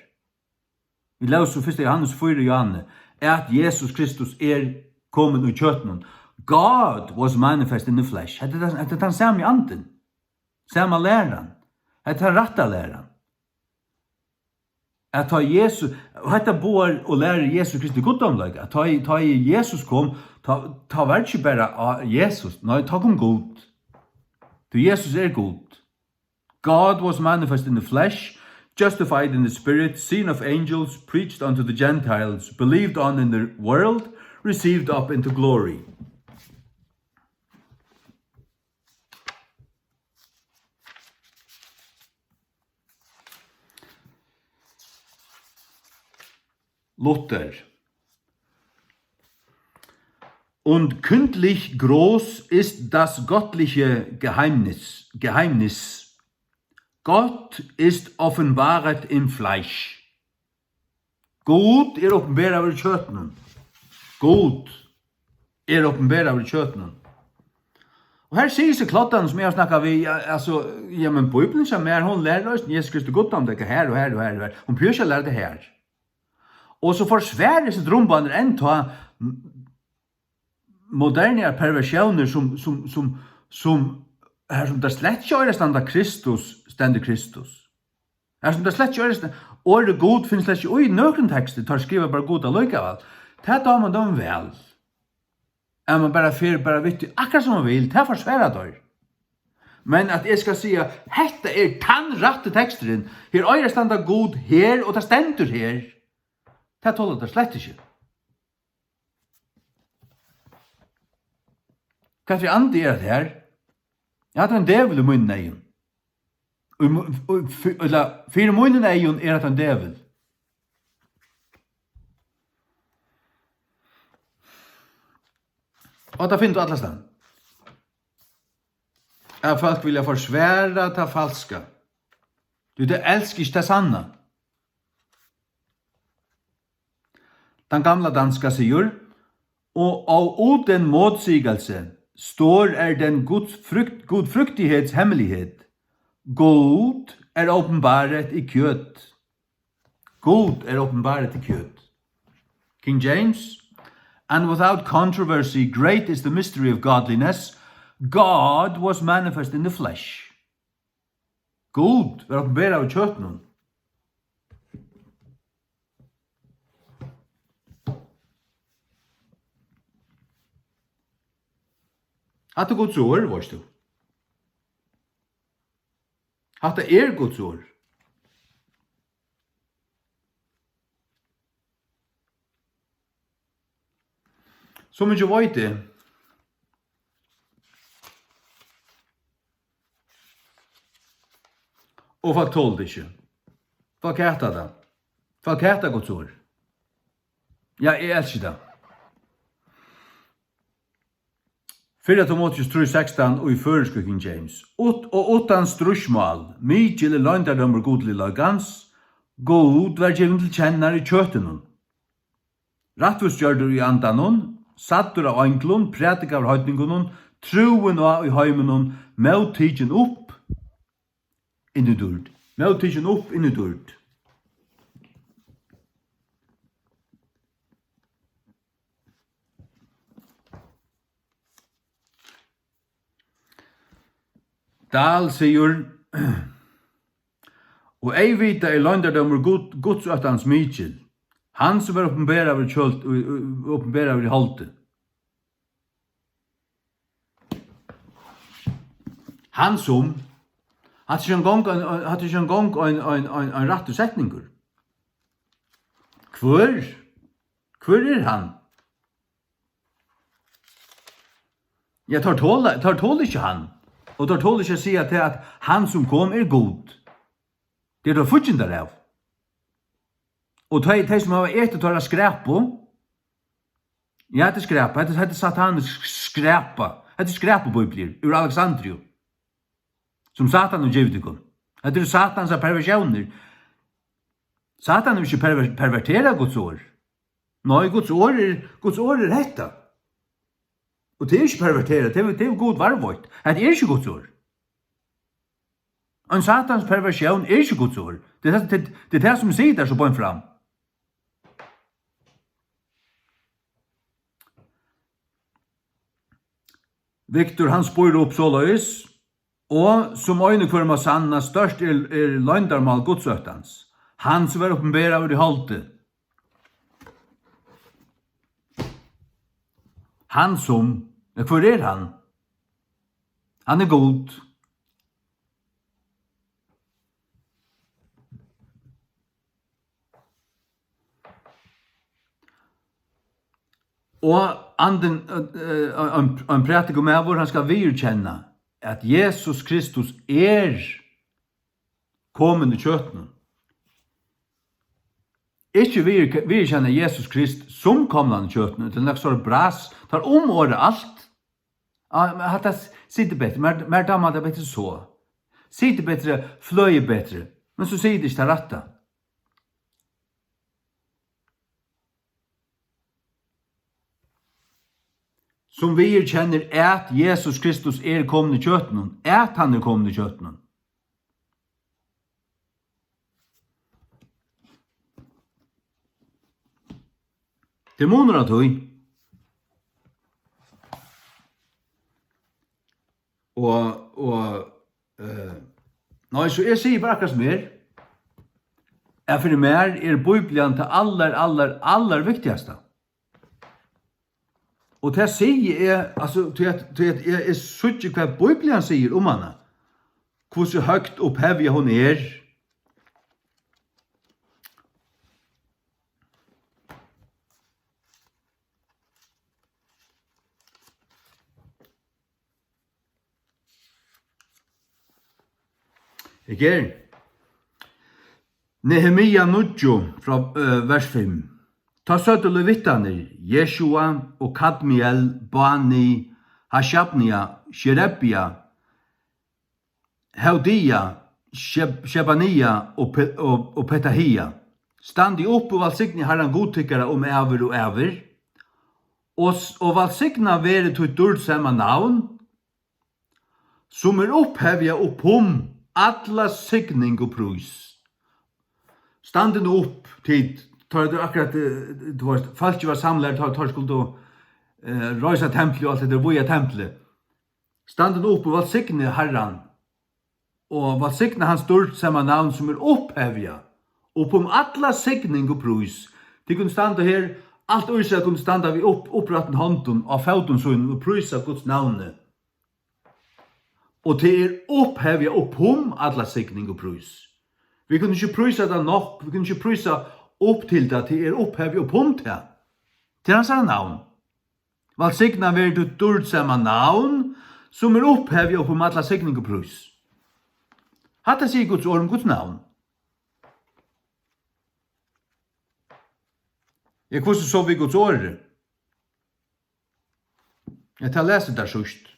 Vit lósu fyrsta Jóhannes fýra, Jóhanne, at Jesus Kristus er komin í kjøtinum. "God was manifest in the flesh." Hetta er tann, hetta er tann sami andin. Sama læran. Hetta er rætta læran. At tá Jesus, og hetta boðar og lærir Jesus Kristi guddomleika, at tá, tá Jesus kom, tá, tá var ikki bara á Jesus, nei, tá kom Gud. Tí Jesus er Gud. "God was manifest in the flesh, justified in the spirit, seen of angels, preached unto the Gentiles, believed on in the world, received up into glory." Luther. "Und kündlich groß ist das göttliche Geheimnis, Geheimnis. Gott ist offenbaret im Fleisch." Gud er opinberaður í kjøtinum. Gud er opinberaður í kjøtinum. Og her sigur seg kloddan, sum eg havi snakkað við, ja, altso, ja, men Bíblian hjá mær, hon lærir eisini Jesus Kristus guddómleika her og her og her og her. Hon behøvir ikki at læra tað her. Og so forsvarar hesir drumbarnir enntá modernar perversiónir, sum, sum, sum, sum, har sum tað slett ikki eigur at standa Kristus, stendur Kristus. Har sum tað slett ikki eigur at sta-, orðið Gud finnst slett ikki í nøkrum teksti, teir skriva bara Gud allíkavæl. Tað dámar teimum væl. At mann bara fer bara við tí, akkurát sum mann vil, tað forsvara teir. Men at eg skal siga, hetta er tann rætti teksturin, her eigur at standa Gud her, og tað stendur her, tað tola teir slett ikki. Hvat fyri andi er hetta her? Ja, hatta er ein djevul í mínum eygum. Í mu-, í, fy-, ella, fyri mínum eygum er hatta ein djevul. Og tað finnur tú allastaðni. At fólk vilja forsvara tað falska. Tí tey elska ikki tað sanna. Den gamla danska sigur: "Og, og uden modsigelse står er den gudfrygt-, gudfrygtigheds hemmelighed. Gud er åbenbaret i kød." Gud er åbenbaret i kød. King James: "And without controversy, great is the mystery of godliness. God was manifest in the flesh." Gud var opinberaður í kjøtinum. Hatta er Guds orð, veitst tú. Hatta er Guds orð. So mikið veit eg. Og fólk tola tað ikki. Fólk hata tað. Fólk hata Guds orð. Ja, eg elski tað. Fyrra Timoteus trý sekstan í føroysku King James. Ut-, og uttan stríðsmál, mikil er loyndardómur gudligleikans, Gud var givin til kennar í kjøtinum. Rættvísgjørdur í andanum, sæddur av einglum, prædikaður av heidningunum, trúin á í heiminum, móttikin upp inn í dýrd. Móttikin upp inn í dýrd. Dahl sigur: "Og eyðvitað er loyndardómur Gud, Guds óttans mikil, hann sum er opinberaður í kjøt-, í, í, opinberaður í holdi." Hann sum, hatta er ikki eingong ein, ein, hatta er ikki eingong ein, ein, ein, ein rættur setningur. Hvør? Hvør er hann? Ja, teir tola, teir tola ikki hann. Og teir tola ikki at siga til at hann sum kom er Gud. Tað eru teir fíggindar av. Og tey, tey sum hava etið teirra skræpu, ja, hetta er skræpa, hetta, hetta er satanisk skræpa. Hetta er skræpubíbliur úr Alexandriu, sum Satan hevur givið tykkum. Hetta eru Satans perversiónir. Satan hevur ikki perver-, perverterað Guds orð. Nei, Guds orð er, Guds orð er hetta. Og tað er ikki perverterað, tað hevur, tað hevur Gud varðveitt. Hetta er ikki Guds orð. Ein Satans perversión er ikki Guds orð. Tað er tað, tað, tað er tað, sum sigur tað so beint fram. Viktor, hann spýr upp soleiðis: "Og sum ein og hvør má sanna, stórt er, er loyndarmál gudsóttans, hann sum er opinberaður í holdi." Hann sum, ja, hvør er hann? Hann er Gud. Og andin, eh, eh, ein, ein prædikumaður, hann skal viðurkenna, at Jesus Kristus er komin í kjøtinum. Ikki viðurke-, viðurkenna Jesus Krist sum komnan í kjøtinum, til nakað stórt bras, teir umorða alt. Ah, men hatta s-, situr betri, mær, mær dámar tað betri so. Situr betri, fløðir betri, men so sigur tað ikki tað rætta. sum viðurkennir, at Jesus Kristus er komin í kjøtinum, at hann er komin í kjøtinum. Tað er munur á tí. Og, og, eh, nei, so eg sigi bara akkurát sum er, at fyri mær er Bíblian tað allar, allar, allar viktigasta. Og tað sigi eg, altso, tí at, tí at eg, eg síggi, hvat Bíblian sigur um hana, hvussu høgt upphevja hon er. Her er Nehemia níggju frá, eh, vers fimm. Tá søgdu levitarnir, Jesjua og Kadmiel, Bani, Hasjabnia, Sherebia, Hodia, Sheb-, Shebania og Pe-, og, og Petahia: Standið upp og vælsignið Harran Gud tykkara um ævir og ævir, og s-, og vælsignað verði títt dýrdsama navn, sum er upphevjað upp um alla signing og prís. Standið nú upp, tit, tá er akkurát, eh, tú veist, fólkið var samlað, tá, tá skuldu, eh, reisa templið og alt hetta, víga templið. Standið nú upp og vælsignið Harran, og vælsignið hans dýrdsama navn, sum er upphevjað upp um alla signing og prís. Tit kunnu standa her, alt Ísrael kunnu standa við upp-, upprættum hondum á fótum sínum og prísa Guds navni. Og tað er upphevjað upp um alla signing og prís. Vit kunnu ikki prísa tað nokk, vit kunnu ikki prísa upp til tað, tað er upphevjað upp um tað. Tað er hansara navn. Vælsignað verður títt dýrdsama navn, sum er upphevjað upp um alla signing og prís. Hatta sigur Guds orð um Guds navn. Ja, hvussu so við Guds orði? Ja, tað lesa vit tað síðst.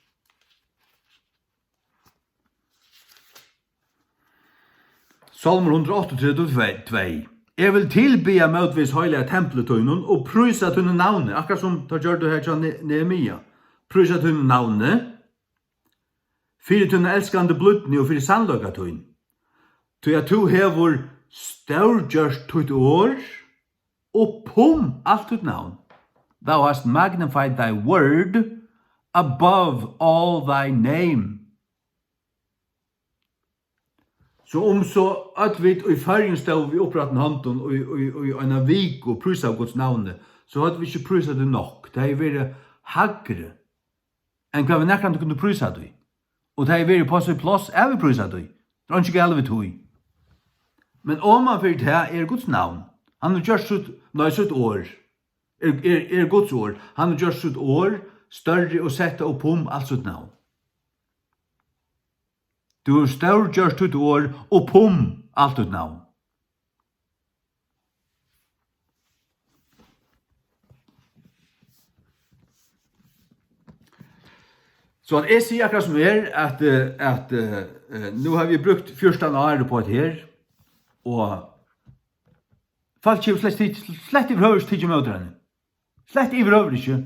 Sálmur hundrað og áttaogtretivu, tvey. Eg vil tilbiðja mótvegis heilaga templi tínum og prísa tínum navni, akkurát sum teir gjørdu her hjá Ne-, Nehemia. Prísa tínum navni, fyri tína elskandi blídni og fyri sannleika tín. Tí at tú hevur stórgjørt títt orð upp um alt títt navn. Thou hast magnified thy word above all thy name. So um so øll vit í Føroyum stóðu við upprættum hondum í, í, í eina viku og prísaðu Guds navni, so høvdu vit ikki prísað tað nokk. Tað hevði verið hægri enn hvat vit nakrantíð kundu prísa tí. Og tað hevði verið upp á sítt pláss at vit prísa tí. Tað er einki galið við tí. Men oman fyri tað er Guds navn. Hann hevur gjørt sítt, nei, sítt orð. Er, er, er Guds orð. Hann hevur gjørt sítt orð størri og sett tað upp um alt sítt navn. Tú hevur stórgjørt títt orð upp um alt títt navn. So at eg sigi akkurát sum er, at, eh, at, eh, eh, nú havi eg brúkt fjúrtan ár upp á hetta her, og fólk hevur slett ikki, slett yvirhøvur ikki tikið ímóti henni. Slett yvirhøvur ikki.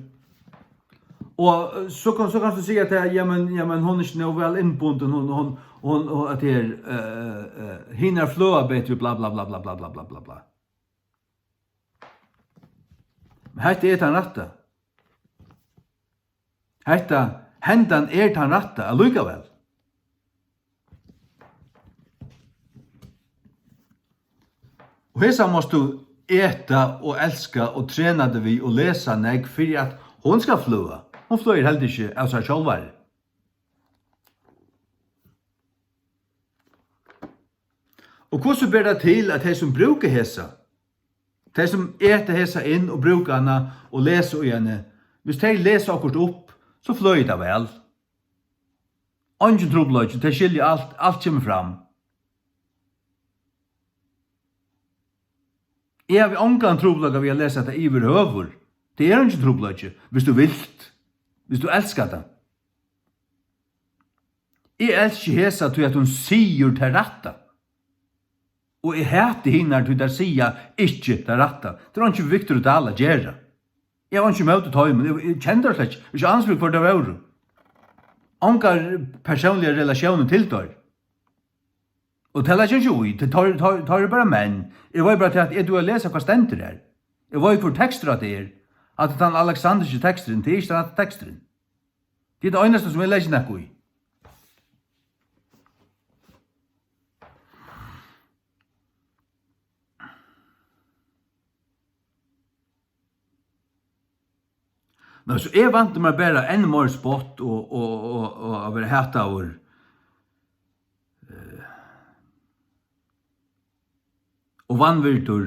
Og, eh, so kann, so kanst tú siga at, ja, men, ja, men hon er ikki nóg væl innbundin, hon, hon, hon, og at her, eh, eh, hinar fløga betri, bla, bla, bla. Men hetta er tann rætta. Hetta, hendan er tann rætta allíkavæl. Og hesa mást tú eta og elska og trena teg við og lesa nógv fyri at hon skal fløga. Hon flýgur heldur ikki av sær sjálvari. Og hvussu ber tað til, at tey sum brúka hesa, tey sum eta hesa inn og brúka hana og lesa í henni, viss tey lesa okkurt upp, so flýgur tað væl. Eingin trupulleiki, tey skilja alt, alt kemur fram. Eg havi ongan trupulleika við at lesa hetta yvirhøvur. Tað er eingin trupulleiki, viss tú vilt, viss tú elskar tað. Eg elski hesa, tí at hon sigur tað rætta. Og eg hati hinar, tí tær siga ikki tað rætta. Tað er einki Victor Dahl at gera. Eg havi einki ímóti teimum, eg, eg kenni teir slett ikki, eg havi ikki ans fyri, hvør teir vóru. Ongar persónligar relatiónir til teir. Og tað leggi eg ikki í, tí teir, teir, teir eru bara menn. Eg veit bara til, at eg dugi at lesa, hvat stendur har. Eg veit, hvør tekstur hatta er. Hatta er tann aleksandriski teksturin, tað er ikki tann hatta teksturin. Tað er tað einasta, sum eg leggi nakað í. Men so eg vænti mær bara enn meir spott og, og, og, og at vera hataður, eh, og vanvirdur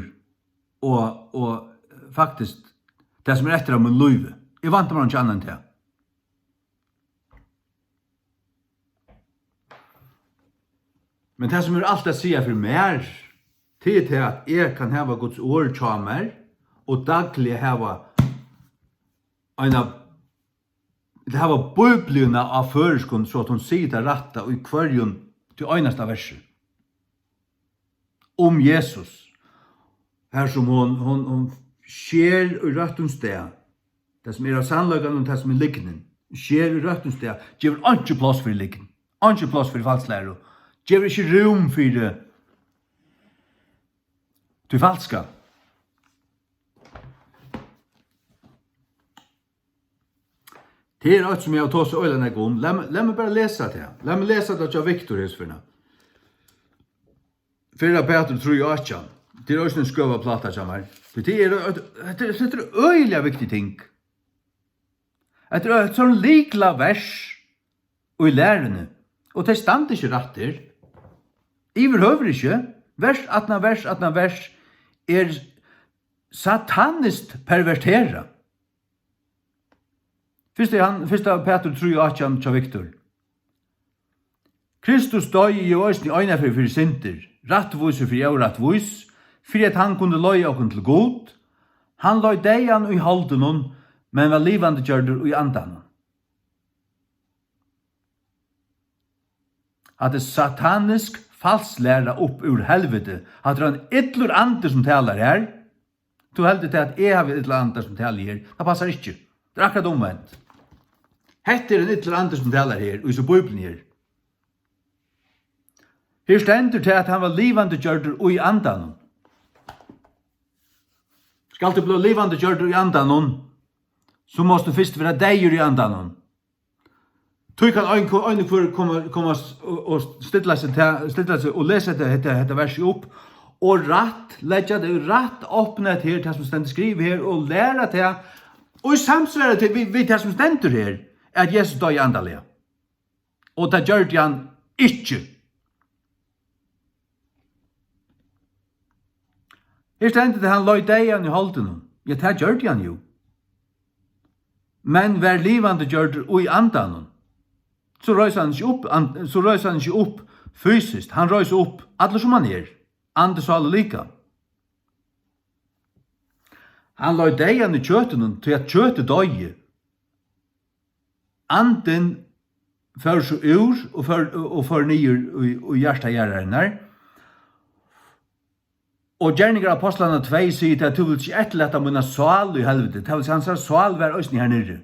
og, og faktiskt tað, sum er eftir av mínum lívi. Eg vænti mær ikki annað enn tað. Men tað, sum hevur alt at siga fyri mær, tað er tað, at eg kann hava Guds orð hjá mær og dagliga hava eina, ella hava Bíbliuna á føroyskum, so at hon sigur tað rætta í hvørjum tí einasta versi um Jesus, har sum hon, hon, hon sker í røttum stað, tað sum er av sannleikanum og tað sum er lygnin, sker í røttum stað, gevur einki pláss fyri lygn, einki pláss fyri falsklæru, gevur ikki rúm fyri tí falska. Tað er eitt, sum eg havi tosað øgiliga nógv um. Lat meg, lat meg bara lesa tað. Lat meg lesa tað hjá Viktor hesa ferðina. Fyrra Pætur trý átjan. Tað er eisini ein skøva pláta hjá mær. Tí tað er eitt, hetta er, hetta er øgiliga viktig ting. Hetta er eitt sovorðið lyklavers í læruni. Og tey standa ikki rætt her. Yvirhøvur ikki. Vers aftan á vers aftan á vers er sataniskt perverterað. Fyrst er hann, fyrsta Pætur trý átjan hjá Viktor. Kristus doyði jú eisini einaferð fyri syndir, rættvísur fyri órættvís, fyri at hann kundi leiða okkum til Gud. Hann leið deyðan í holdinum, men var livandi gjørdur í andanum. Hatta er satanisk falsklæra upp úr helviti. Hatta er ein illur andi, sum talar her. Tú heldur tað, at eg havi illan anda, sum tali her. Tað passar ikki. Tað er akkurát umvent. Hetta er ein illur andi, sum talar her, í so Bíbliuni her. Her stendur tað, at hann var livandi gjørdur í andanum. Skalt tú bliva livandi gjørdur í andanum, so mást tú fyrst vera deyður í andanum. Tí kann ein, ein og hvør koma, koma s-, og, og stilla seg til, stilla seg og lesa hetta, hetta, hetta versið upp, og rætt, leggja tað rætt, opna hetta her, tað sum stendur skrivað her, og læra tað, og í samsvari til, við, við tað sum stendur her, at Jesus doyði andaliga. Og tað gjørdi hann ikki. Her stendur tað, hann leið deyðan í holdinum. Ja, tað gjørdi hann jú. Men var livandi gjørdur í andanum. So reis hann ikki upp, and-, so reis hann ikki upp fysiskt. Hann reis upp allur, sum hann er. Andi, sál og likam. Hann leið deyðan í kjøtinum, tí at kjøtið doyði. Andin fór so úr og fór, og fór niður í, í hjarta jarðarinnar. Og Gerningar Ápostlanna tvey sigur tað, at tú vilt ikki eftirlata mína sál í helviti. Tað vil siga, hansara sál var eisini har niðri.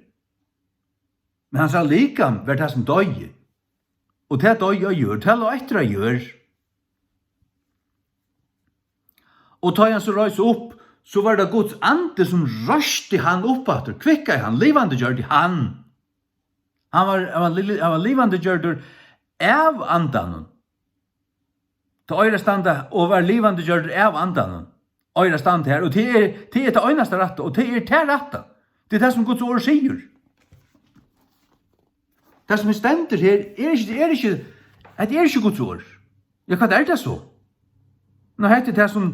Men hansara likam var tað, sum doyði. Og tað doyði á jørð, tað lá eftir á jørð. Og tá hann so reis upp, so var tað Guds andi, sum reisti hann upp aftur, kvikkaði hann, livandi gjørdi hann. Hann var, hann var li-, hann var livandi gjørdur av andanum. Tá eigur at standa, og var livandi gjørdur av andanum. Eigur at standa her, og tað er, tað er tað einasta rætta, og tað er tað rætta. Tað er tað, sum Guds orð sigur. Tað, sum stendur her, er ikki, er ikki, hetta er ikki Guds orð. Ja, hvat er tað so? Nú, hetta er tað, sum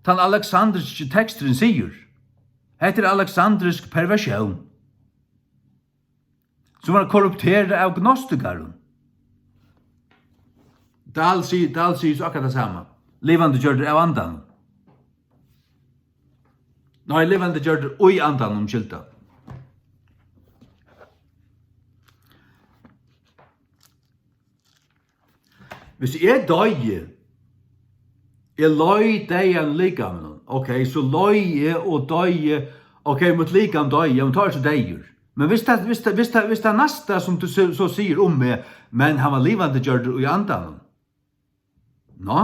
tann aleksandriski teksturin sigur. Hetta er aleksandrisk perversjón, sum var korrupterað av gnostikarum. Dahl si-, Dahl sigur so akkurát tað sama. Livandi gjørdur av andanum. Nei, livandi gjørdur í andanum, umskylda. Hvis eg doyði, eg leið deyðan í likaminum, ok, so leið eg og doyði Ok, mítt likam doyði, ja, men tá ert tú deyður. Men hvis tað, hvis tað, hvis tað, hvis tað næsta, sum tú so, so sigur um meg, men hann var livandi gjørdur í andanum. Nå?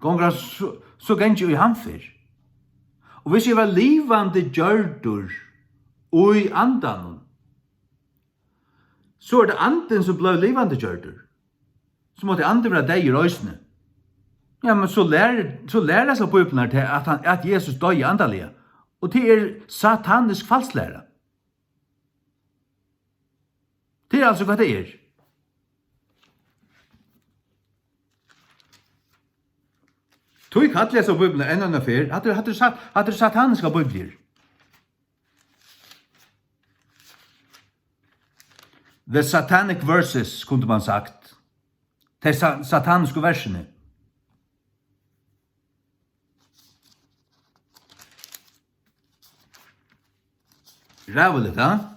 Gongur hann so, so gangi í hann fyrr. Og hvis eg var livandi gjørdur í andanum, so er tað andin, sum bleiv livandi gjørdur. So mátti andin vera deyður eisini. Ja, men so lær, so lær hasa Bíbliurnar tað, at hann, at Jesus doyði andaliga. Og tað er satanisk falsklæra. Tað er altso, hvat tað er. Tí kalli eg so Bíbliuna enn eina ferð. Hatta er, hatta er sat-, hatta er sataniska Bíbliur. The satanic verses, kundi man sagt. Tey sa-, satanisku versini. Ræðuligt, ha?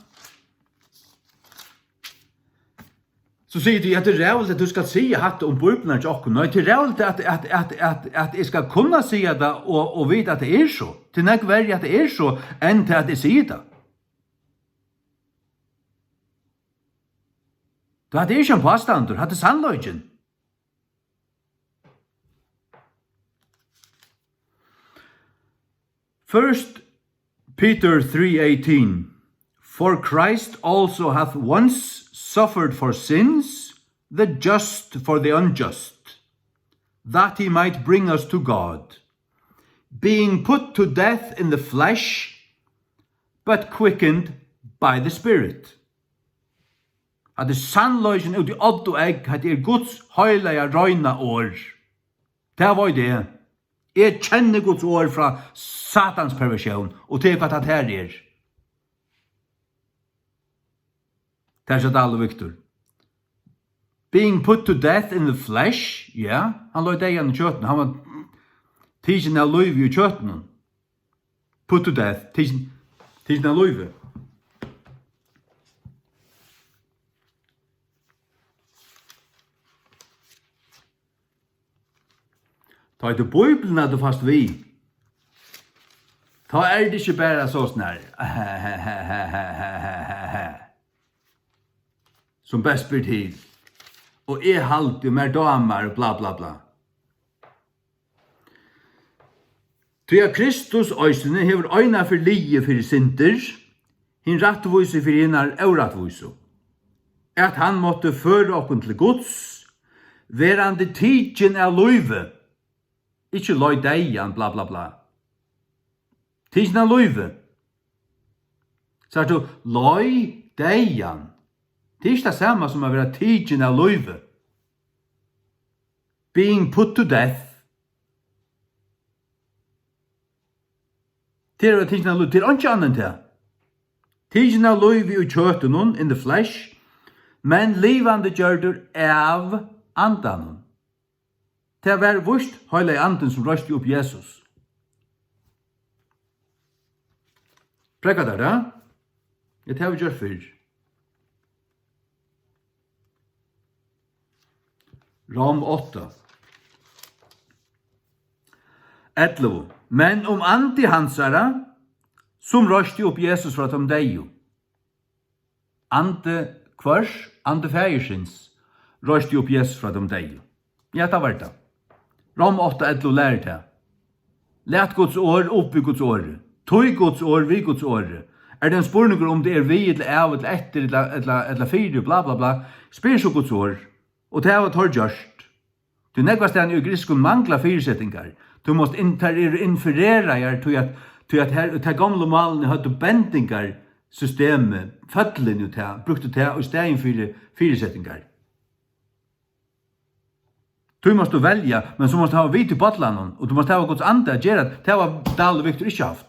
So sigur tú, ja, tað er ræðuligt, at tú skalt siga hatta um Bíbliuna hjá okkum. Nei, tað er ræðuligt, at, at, at, at, at eg skal kunna siga tað og, og vita, at tað er so. Tað er nógv verri, at tað er so, enn tað, at eg sigi tað. Tað er ikki ein pástandur, hatta er sannleikin. First Peter three eighteen, "For Christ also hath once suffered for sins, the just for the unjust, that he might bring us to God, being put to death in the flesh, but quickened by the Spirit." Hatta er sannleikin út í odd og egg, hatta er Guds heilaga, reina orð. Tað veit eg. Eg kenni Guds orð frá Satans perversjón, og tað er hvat hatta her er. Tað er so Dahl og Victor. Being put to death in the flesh, ja, hann leið deyðan í kjøtinum, hann var tikin av lívi í kjøtinum. Put to death, tikin, tikin av lívi. Tá er tað Bíbliuna, tú fært við. Tá er tað ikki bara so snar, sum best ber til. Og eg haldi, og mær dámar, bla, bla, bla. Tí at Kristus eisini hevur einaferð ligið fyri syndir, hin rættvísi fyri hinar órættvísu, at hann mátti føra okkum til Guds, verandi tikin av lívi, ikki leið deyðan, bla, bla, bla. Tikin av lívi. Sært tú, leið deyðan. Tað er ikki tað sama sum at vera tikin av lívi. Being put to death. Tað er at vera tikin av lívi, tað er einki annað enn tað. Tikin av lívi í kjøtinum, in the flesh, men livandi gjørdur av andanum. Tað var víst Heilagi Andin, sum reisti upp Jesus. Prógva teir tað? Ja, tað hava vit gjørt fyrr. Rom átta. Ellivu. Men um andi hansara, sum reisti upp Jesus frá teimum deyðu. Andi hvørs? Andi faðirsins reisti upp Jesus frá teimum deyðu. Ja, tað var tað. Rom átta ellivu lærir tað. Lat Guds orð upp við Guds orði. Tí Guds orð við Guds orði. Er tað ein spurningur, um tað er við ella av ella eftir ella, ella, ella fyri, bla, bla, bla, spyr so Guds orð, og tað hava teir gjørt. Tí nógvastaðni í grikskum mangla fyrisetingar. Tú mást inn, tær eru infereraðar, tí at, tí at her, tær gomlu málini høvdu bendingarsystemið, føllin út tað, brúktu tað í staðin fyri fyrisetingar. Tí mást tú velja, men so mást tú hava vit í bollanum, og tú mást hava Guds anda at gera, tað var Dahl og Victor ikki havt.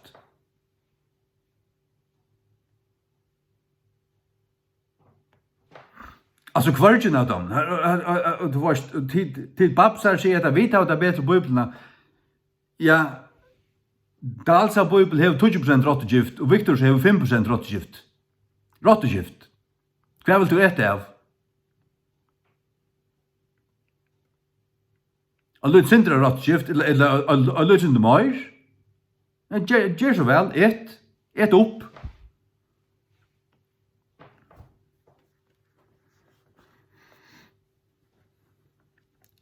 Altso, hvørgin av teimum. Her, her, her, her, tú veitst, til, til Babsar siga, at vit hava tað betri Bíbliuna. Ja, Dahls Bíbel hevur tíggju prosent rottugift, og Victors hevur fimm prosent rottugift. Rottugift. Hvat vilt tú eta av? Eitt lítið sindur av rottugift, ella, ella, eitt, eitt lítið sindur meir? Men ger, ger so væl, et, et upp.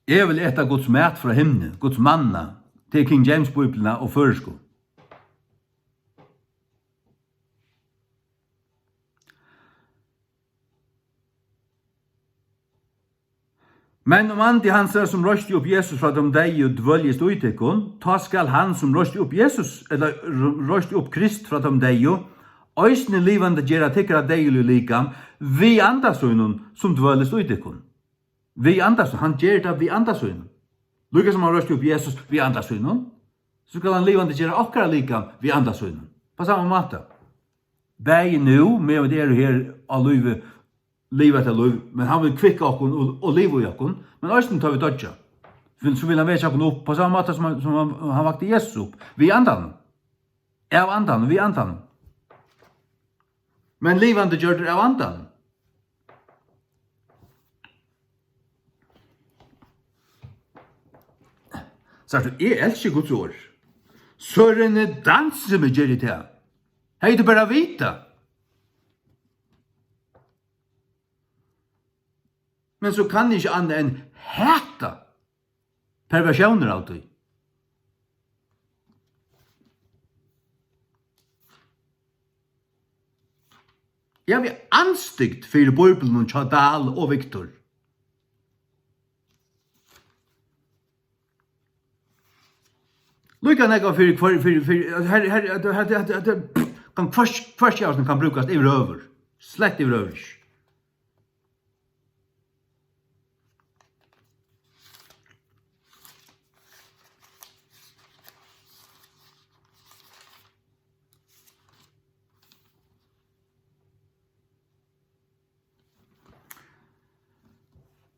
Eg vil eta Guds mat frá himni, Guds manna, til King James Bíbliuna og føroysku. Men um andi hansara, sum reisti upp Jesus frá teimum deyðu, dvøldist í tykkum, tá skal hann, sum reisti upp Jesus, ella r-, reisti upp Krist frá teimum deyðu, eisini livandi gera tykkara deyðiligu likam við anda sínum, sum dvølist í tykkum. Við anda sínum, hann ger tað við anda sínum. Líka sum hann reisti upp Jesus við anda sínum, so skal hann livandi gera okkara likam við anda sínum. Á sama máta. Bæði nú, meðan vit eru her á lívi, liva hetta lív, men hann vil kvikka okkum og, og liva í okkum, men eisini tá vit doyggja. Vil, so vil hann vekja okkum upp á sama máta sum hann, sum hann, hann vakti Jesus upp, við andanum. Av andanum, við andanum. Men livandi gjørdur av andanum. Sært tú, eg elski Guds orð. Søren, dansi meg, ger eg tað. Hevði tú bara vitað. Men so kann eg ikki annað enn hata perversjónir av tí. Eg havi andstygd fyri Bíbliunum hjá Dahl og Victor. Líka nógv fyri, fyri, fyri, fyri, her, her, her, her, her, her, kann hvørt, hvørt av teimum kann brúkast yvirhøvur. Slett yvirhøvur ikki.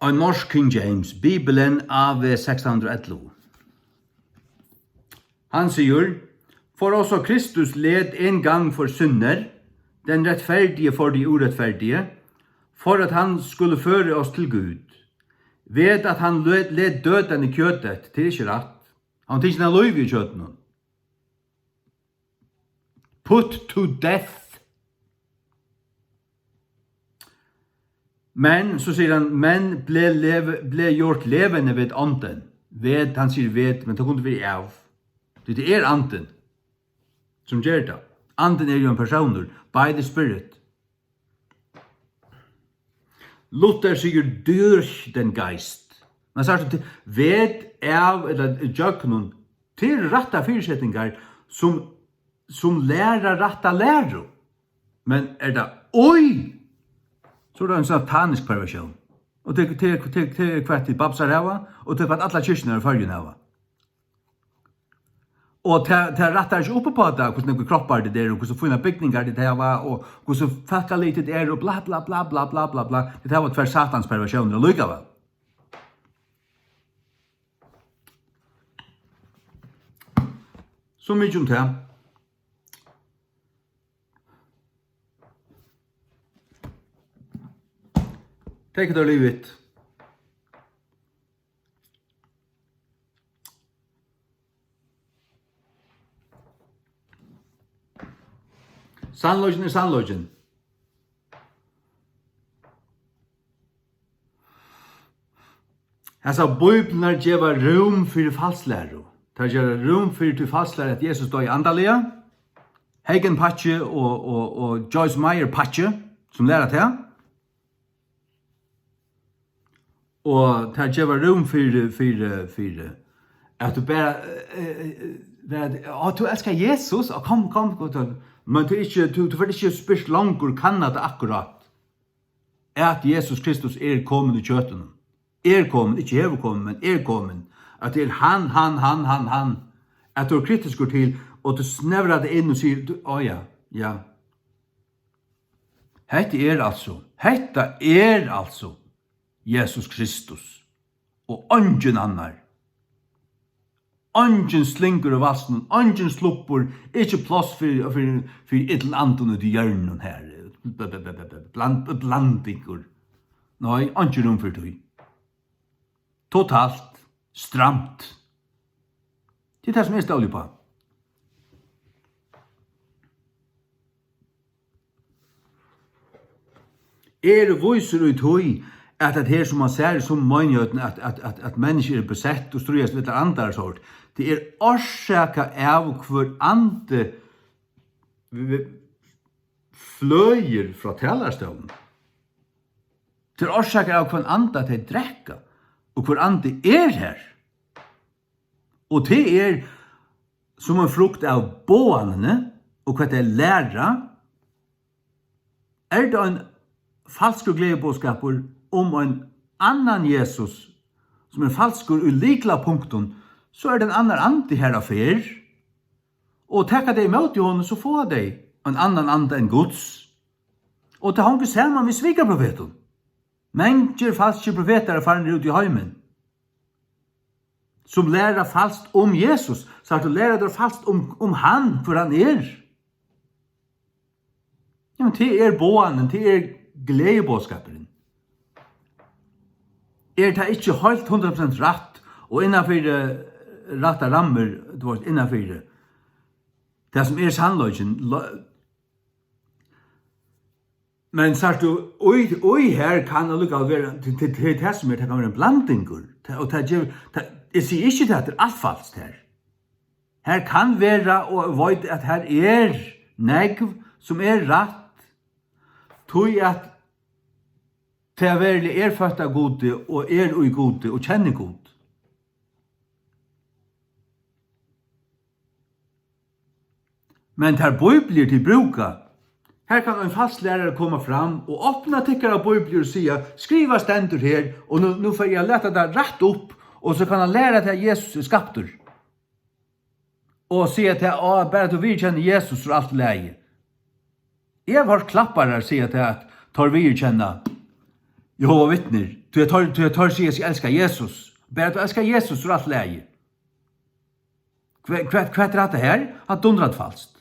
Ein norsk King James, Bibelen A V sekstan hundrað og ellivu. Hann sigur: "For også Kristus led en gang for synder, den retfærdige for de uretfærdige, for at han skulle føre os til Gud, ved at han led, led døden i kødet." Tað er ikki rætt. Hann var tikin av lívi í kjøtinum. Put to death. Men, so sigur hann, "men blev leve-, blev gjort levende ved ånden." Ved, hann sigur ved, men tað kundi verið av. Tí tað er andin, sum ger tað. Andin er jo ein persónur, by the Spirit. Luther sigur, "Durch den Geist." Men sært tú, ved, av, ella gjøgnum, tað eru rættar fyrisetningar, sum, sum læra rætta læru. Men er tað í, so er tað ein satanisk perversjón. Og tað, tað, tað, tað er hvat tit babsar hava, og tað er hvat allar kirkjurnar í Føroyum hava. Og tað, tað rættar ikki upp á tað, hvussu nógvir kroppar tit eru, og hvussu fínar bygningar tit hava, og hvussu fólkalig tit eru, og bla, bla, bla. Tit hava tvær satans perversjónir allíkavæl. So mikið um tað. Take it or leave it. Sannleikin er sannleikin. Hasar bíbliurnar geva rúm fyri falslæru. Tær geva rúm fyri tí falslæru, at Jesus doyði andaliga. Hagin-pakki og, og, og Joyce Meyer-pakki, sum læra tað. Og tær geva rúm fyri, fyri, fyri, at tú bara, eh, eh, eh, bara, "Á, tú elskar Jesus? Á, kom, kom, kom, kom." Men tú ikki, tú, tú fert ikki spyrja longur, kanna tað akkurát, at Jesus Kristus er komin í kjøtinum. Er komin, ikki hevur komið, men er komin. At tað er hann, hann, hann, hann, hann. At tú ert kritiskur til, og tú snevrar tað inn og sigur, tú, "Á ja, ja." Hetta er altso, hetta er altso Jesus Kristus og eingin annar. Eingin slingur í valsinum, eingin sluppur, ikki pláss fyri, fyri, fyri illum andum úti í hjørnunum her. B-, b-, b-, b-, b-, bland-, blandingur. Nei, einki rúm fyri tí. Totalt stramt. Tað er tað, sum eg stóli upp á. Eg eri vísur í tí, at hetta her, sum mann sær í summum meinigheitum, at, at, at, at menniskju eru besett og stríðast við allar andar og sort, tað er orsakað av, hvør andi v-, fløðir frá talarstólinum. Tað er orsakað av, hvønn anda tey drekka, og hvør andi er har. Og tað er sum ein frukt av boðanini, og hvat tey læra. Er tað ein falskur gleðiboðskapur um ein annan Jesus, sum er falskur í lyklapunktum, so er tað ein annar andi har á ferð, og taka tey ímóti honum, so fáa tey ein annan anda enn Guds. Og tað hongur saman við svikaprofetum. Mangir falskir profetar eru farnir út í heimin, sum læra falskt um Jesus. Sært tú, læra teir falskt um, um hann, hvør hann er. Jamen, tað er boðanin, tað er gleðiboðskapurin. Er tað ikki heilt hundrað prosent rætt og innanfyri, eh, rættar rammur, tú veist, innanfyri tað, sum er sannleikin, lo-, men sært tú, í, í her kann allíkavæl vera, til, til, til tað sum er, tað kann vera ein blandingur. Tað, og tað ger, tað, eg sigi ikki, tað er alt falskt her. Her kann vera, og eg veit, at her er nógv, sum er rætt, tí at tað veruliga er føtt av Gudi, og er í Gudi, og kennir Gud. Men tær bíbliur, tit brúka, her kann ein falskur lærari koma fram og opna tykkara bíbliur og siga: "Skrivað stendur her, og nú, nú fari eg at lata tað rætt upp, og so kann hann læra tað, at Jesus er skaptur." Og siga tað: "Á, bara tú viðurkennir Jesus, so er alt í lagi." Eg havi hoyrt klapparar siga tað, at teir viðurkenna Jehova vitnir, tí at teir, tí at teir siga seg elska Jesus. Bara tú elskar Jesus, so er alt í lagi. Hvat, hvat, hvat er hatta her? Hatta er dundrandi falskt.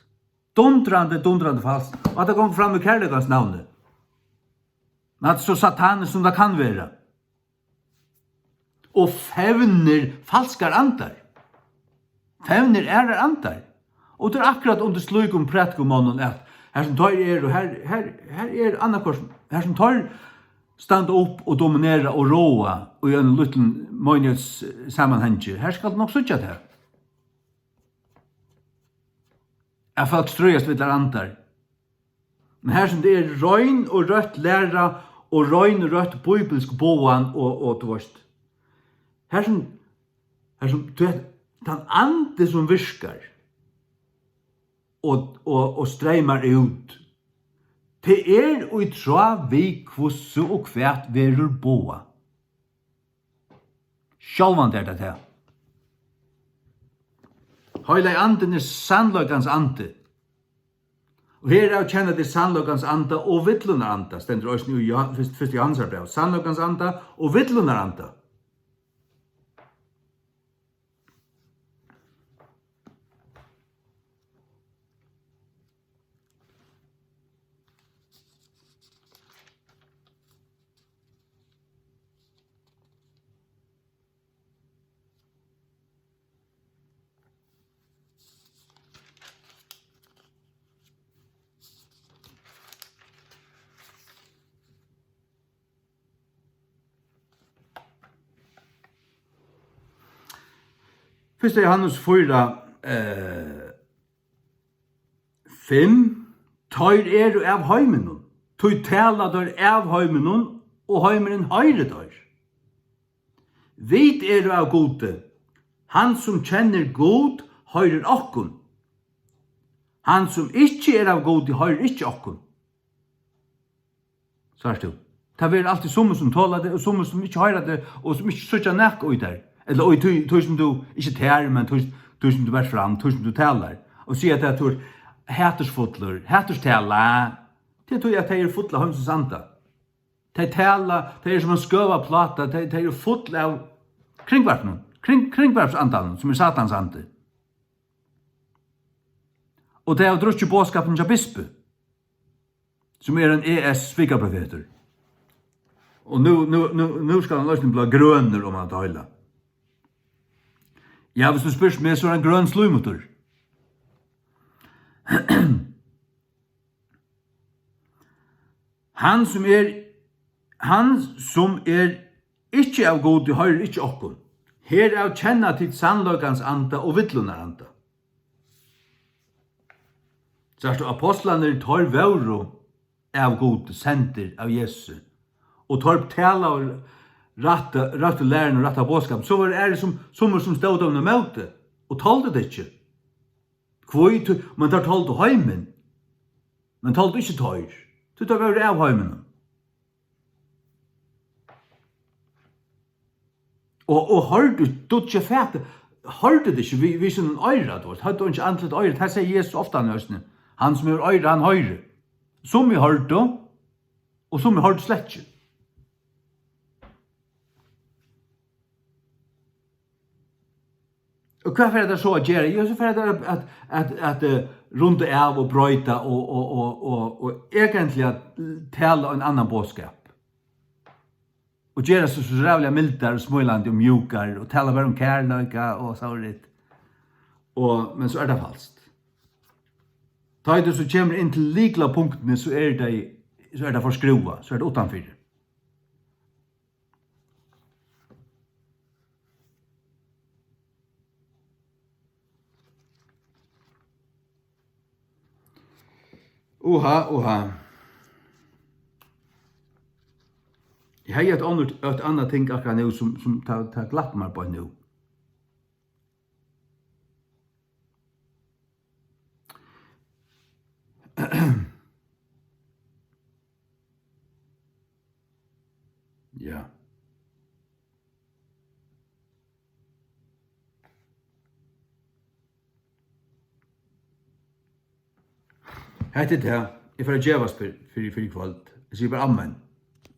Dundrandi, dundrandi falskt. Og hatta gongur fram í kærleikans navni. Men hatta er so sataniskt, sum tað kann vera. Og fevnir falskar andar. Fevnir aðrar andar. Og tað er akkurát undir slíkum prædikumonnum, at har sum teir eru, har, har, har er annaðhvørt, har sum teir standa upp og dominera og ráða í einum lítlum meinigheitssamanhangi, har skal tú nokk síggja tað. At fólk stríðast við allar andar. Men har sum tað er rein og røtt læra og rein og røtt bíbilsk boðan og, og, tú veist, har sum, har sum, tú veist, tann andi sum virkar og, og, og streymar út, tað er í tráð við, hvussu og hvat verður boðað. Sjálvandi er tað tað. Heilagi Andin er sannleikans andi. Og herav kenna tit sannleikans anda og villunnar anda, stendur eisini í Johan-, fyrst-, fyrsta Jóhannesar bræv. Sannleikans anda og villunnar anda. Fyrsta Jóhannes fýra, eh, fimm: Teir eru av heiminum, tí tala teir av heiminum, og heimurin hoyrir teir. Vit eru av Gudi. Hann, sum kennir Gud, hoyrir okkum. Hann, sum ikki er av Gudi, hoyrir ikki okkum. Sært tú? Tað verður altíð summi, sum tola teg, og summi, sum ikki hoyra teg, og sum ikki síggja nakað í tær. Ella í tí, tí sum tú, ikki tær, men tí, tí sum tú bert fram, tí sum tú talar. Og siga tað, at tú ert hatursfullur, haturstala. Tað er tí, at tey eru full av heimsins anda. Tey tala, tey eru sum ein skøva pláta, tey, tey eru full av kringvarpinum, kring, kringvarpsandanum, sum er Satans andi. Og tey hava drukkið boðskapin hjá bispi, sum er ein E S svikaprofetur. Og nú, nú, nú, nú skal hann eisini blíva grønur um at deila. Ja, hvis tú spyrt meg, so er hann grøn slímutur. Hann, sum er Hann, sum er ikki av Gudi, hoyrir ikki okkum. Herav kenna tit sannleikans anda og villunnar anda. Sært tú, apostlarnir, teir vóru av Gudi, sendir av Jesusi, og teir talaðu rætta, røttu læruna og rætta boðskapin. So vóru aðrir sum, summir sum stóðu teimum ímóti og toldu tað ikki. Hví? Tí, men teir toldu heimin, men toldu ikki teir, tí teir vóru av heiminum. Og, og hoyrdu, dutja fæti, hoyrdu tað ikki við, við sínum oyra, tú veist, høvdu einki andligt oyra. Tað segði Jesus ofta eisini: Hann sum hevur oyra, hann hoyrir. Summi hoyrdu, og summi hoyrdu slett ikki. Og hvat fara teir so at gera? Jú, so fara teir at, at, at, at, eh, runda av og broyta og, og, og, og, og eigentliga tala ein annan boðskap. Og gera seg so ræðuliga mildar og smílandi og mjúkar og tala bara um kærleika og so víðari. Og, men so er tað falskt. Tá ið tú so kemur inn til lyklapunktini, so er tað, so er tað forskrúvað, so er tað uttanfyri. Uha, uha. Eg hevði eitt annað, eitt annað ting akkurát nú, sum, sum tað, tað glapp mær beint nú. Ja. Hetta er tað. Eg fari at gevast fyri, fyri, fyri í kvøld. Eg sigi bara amen.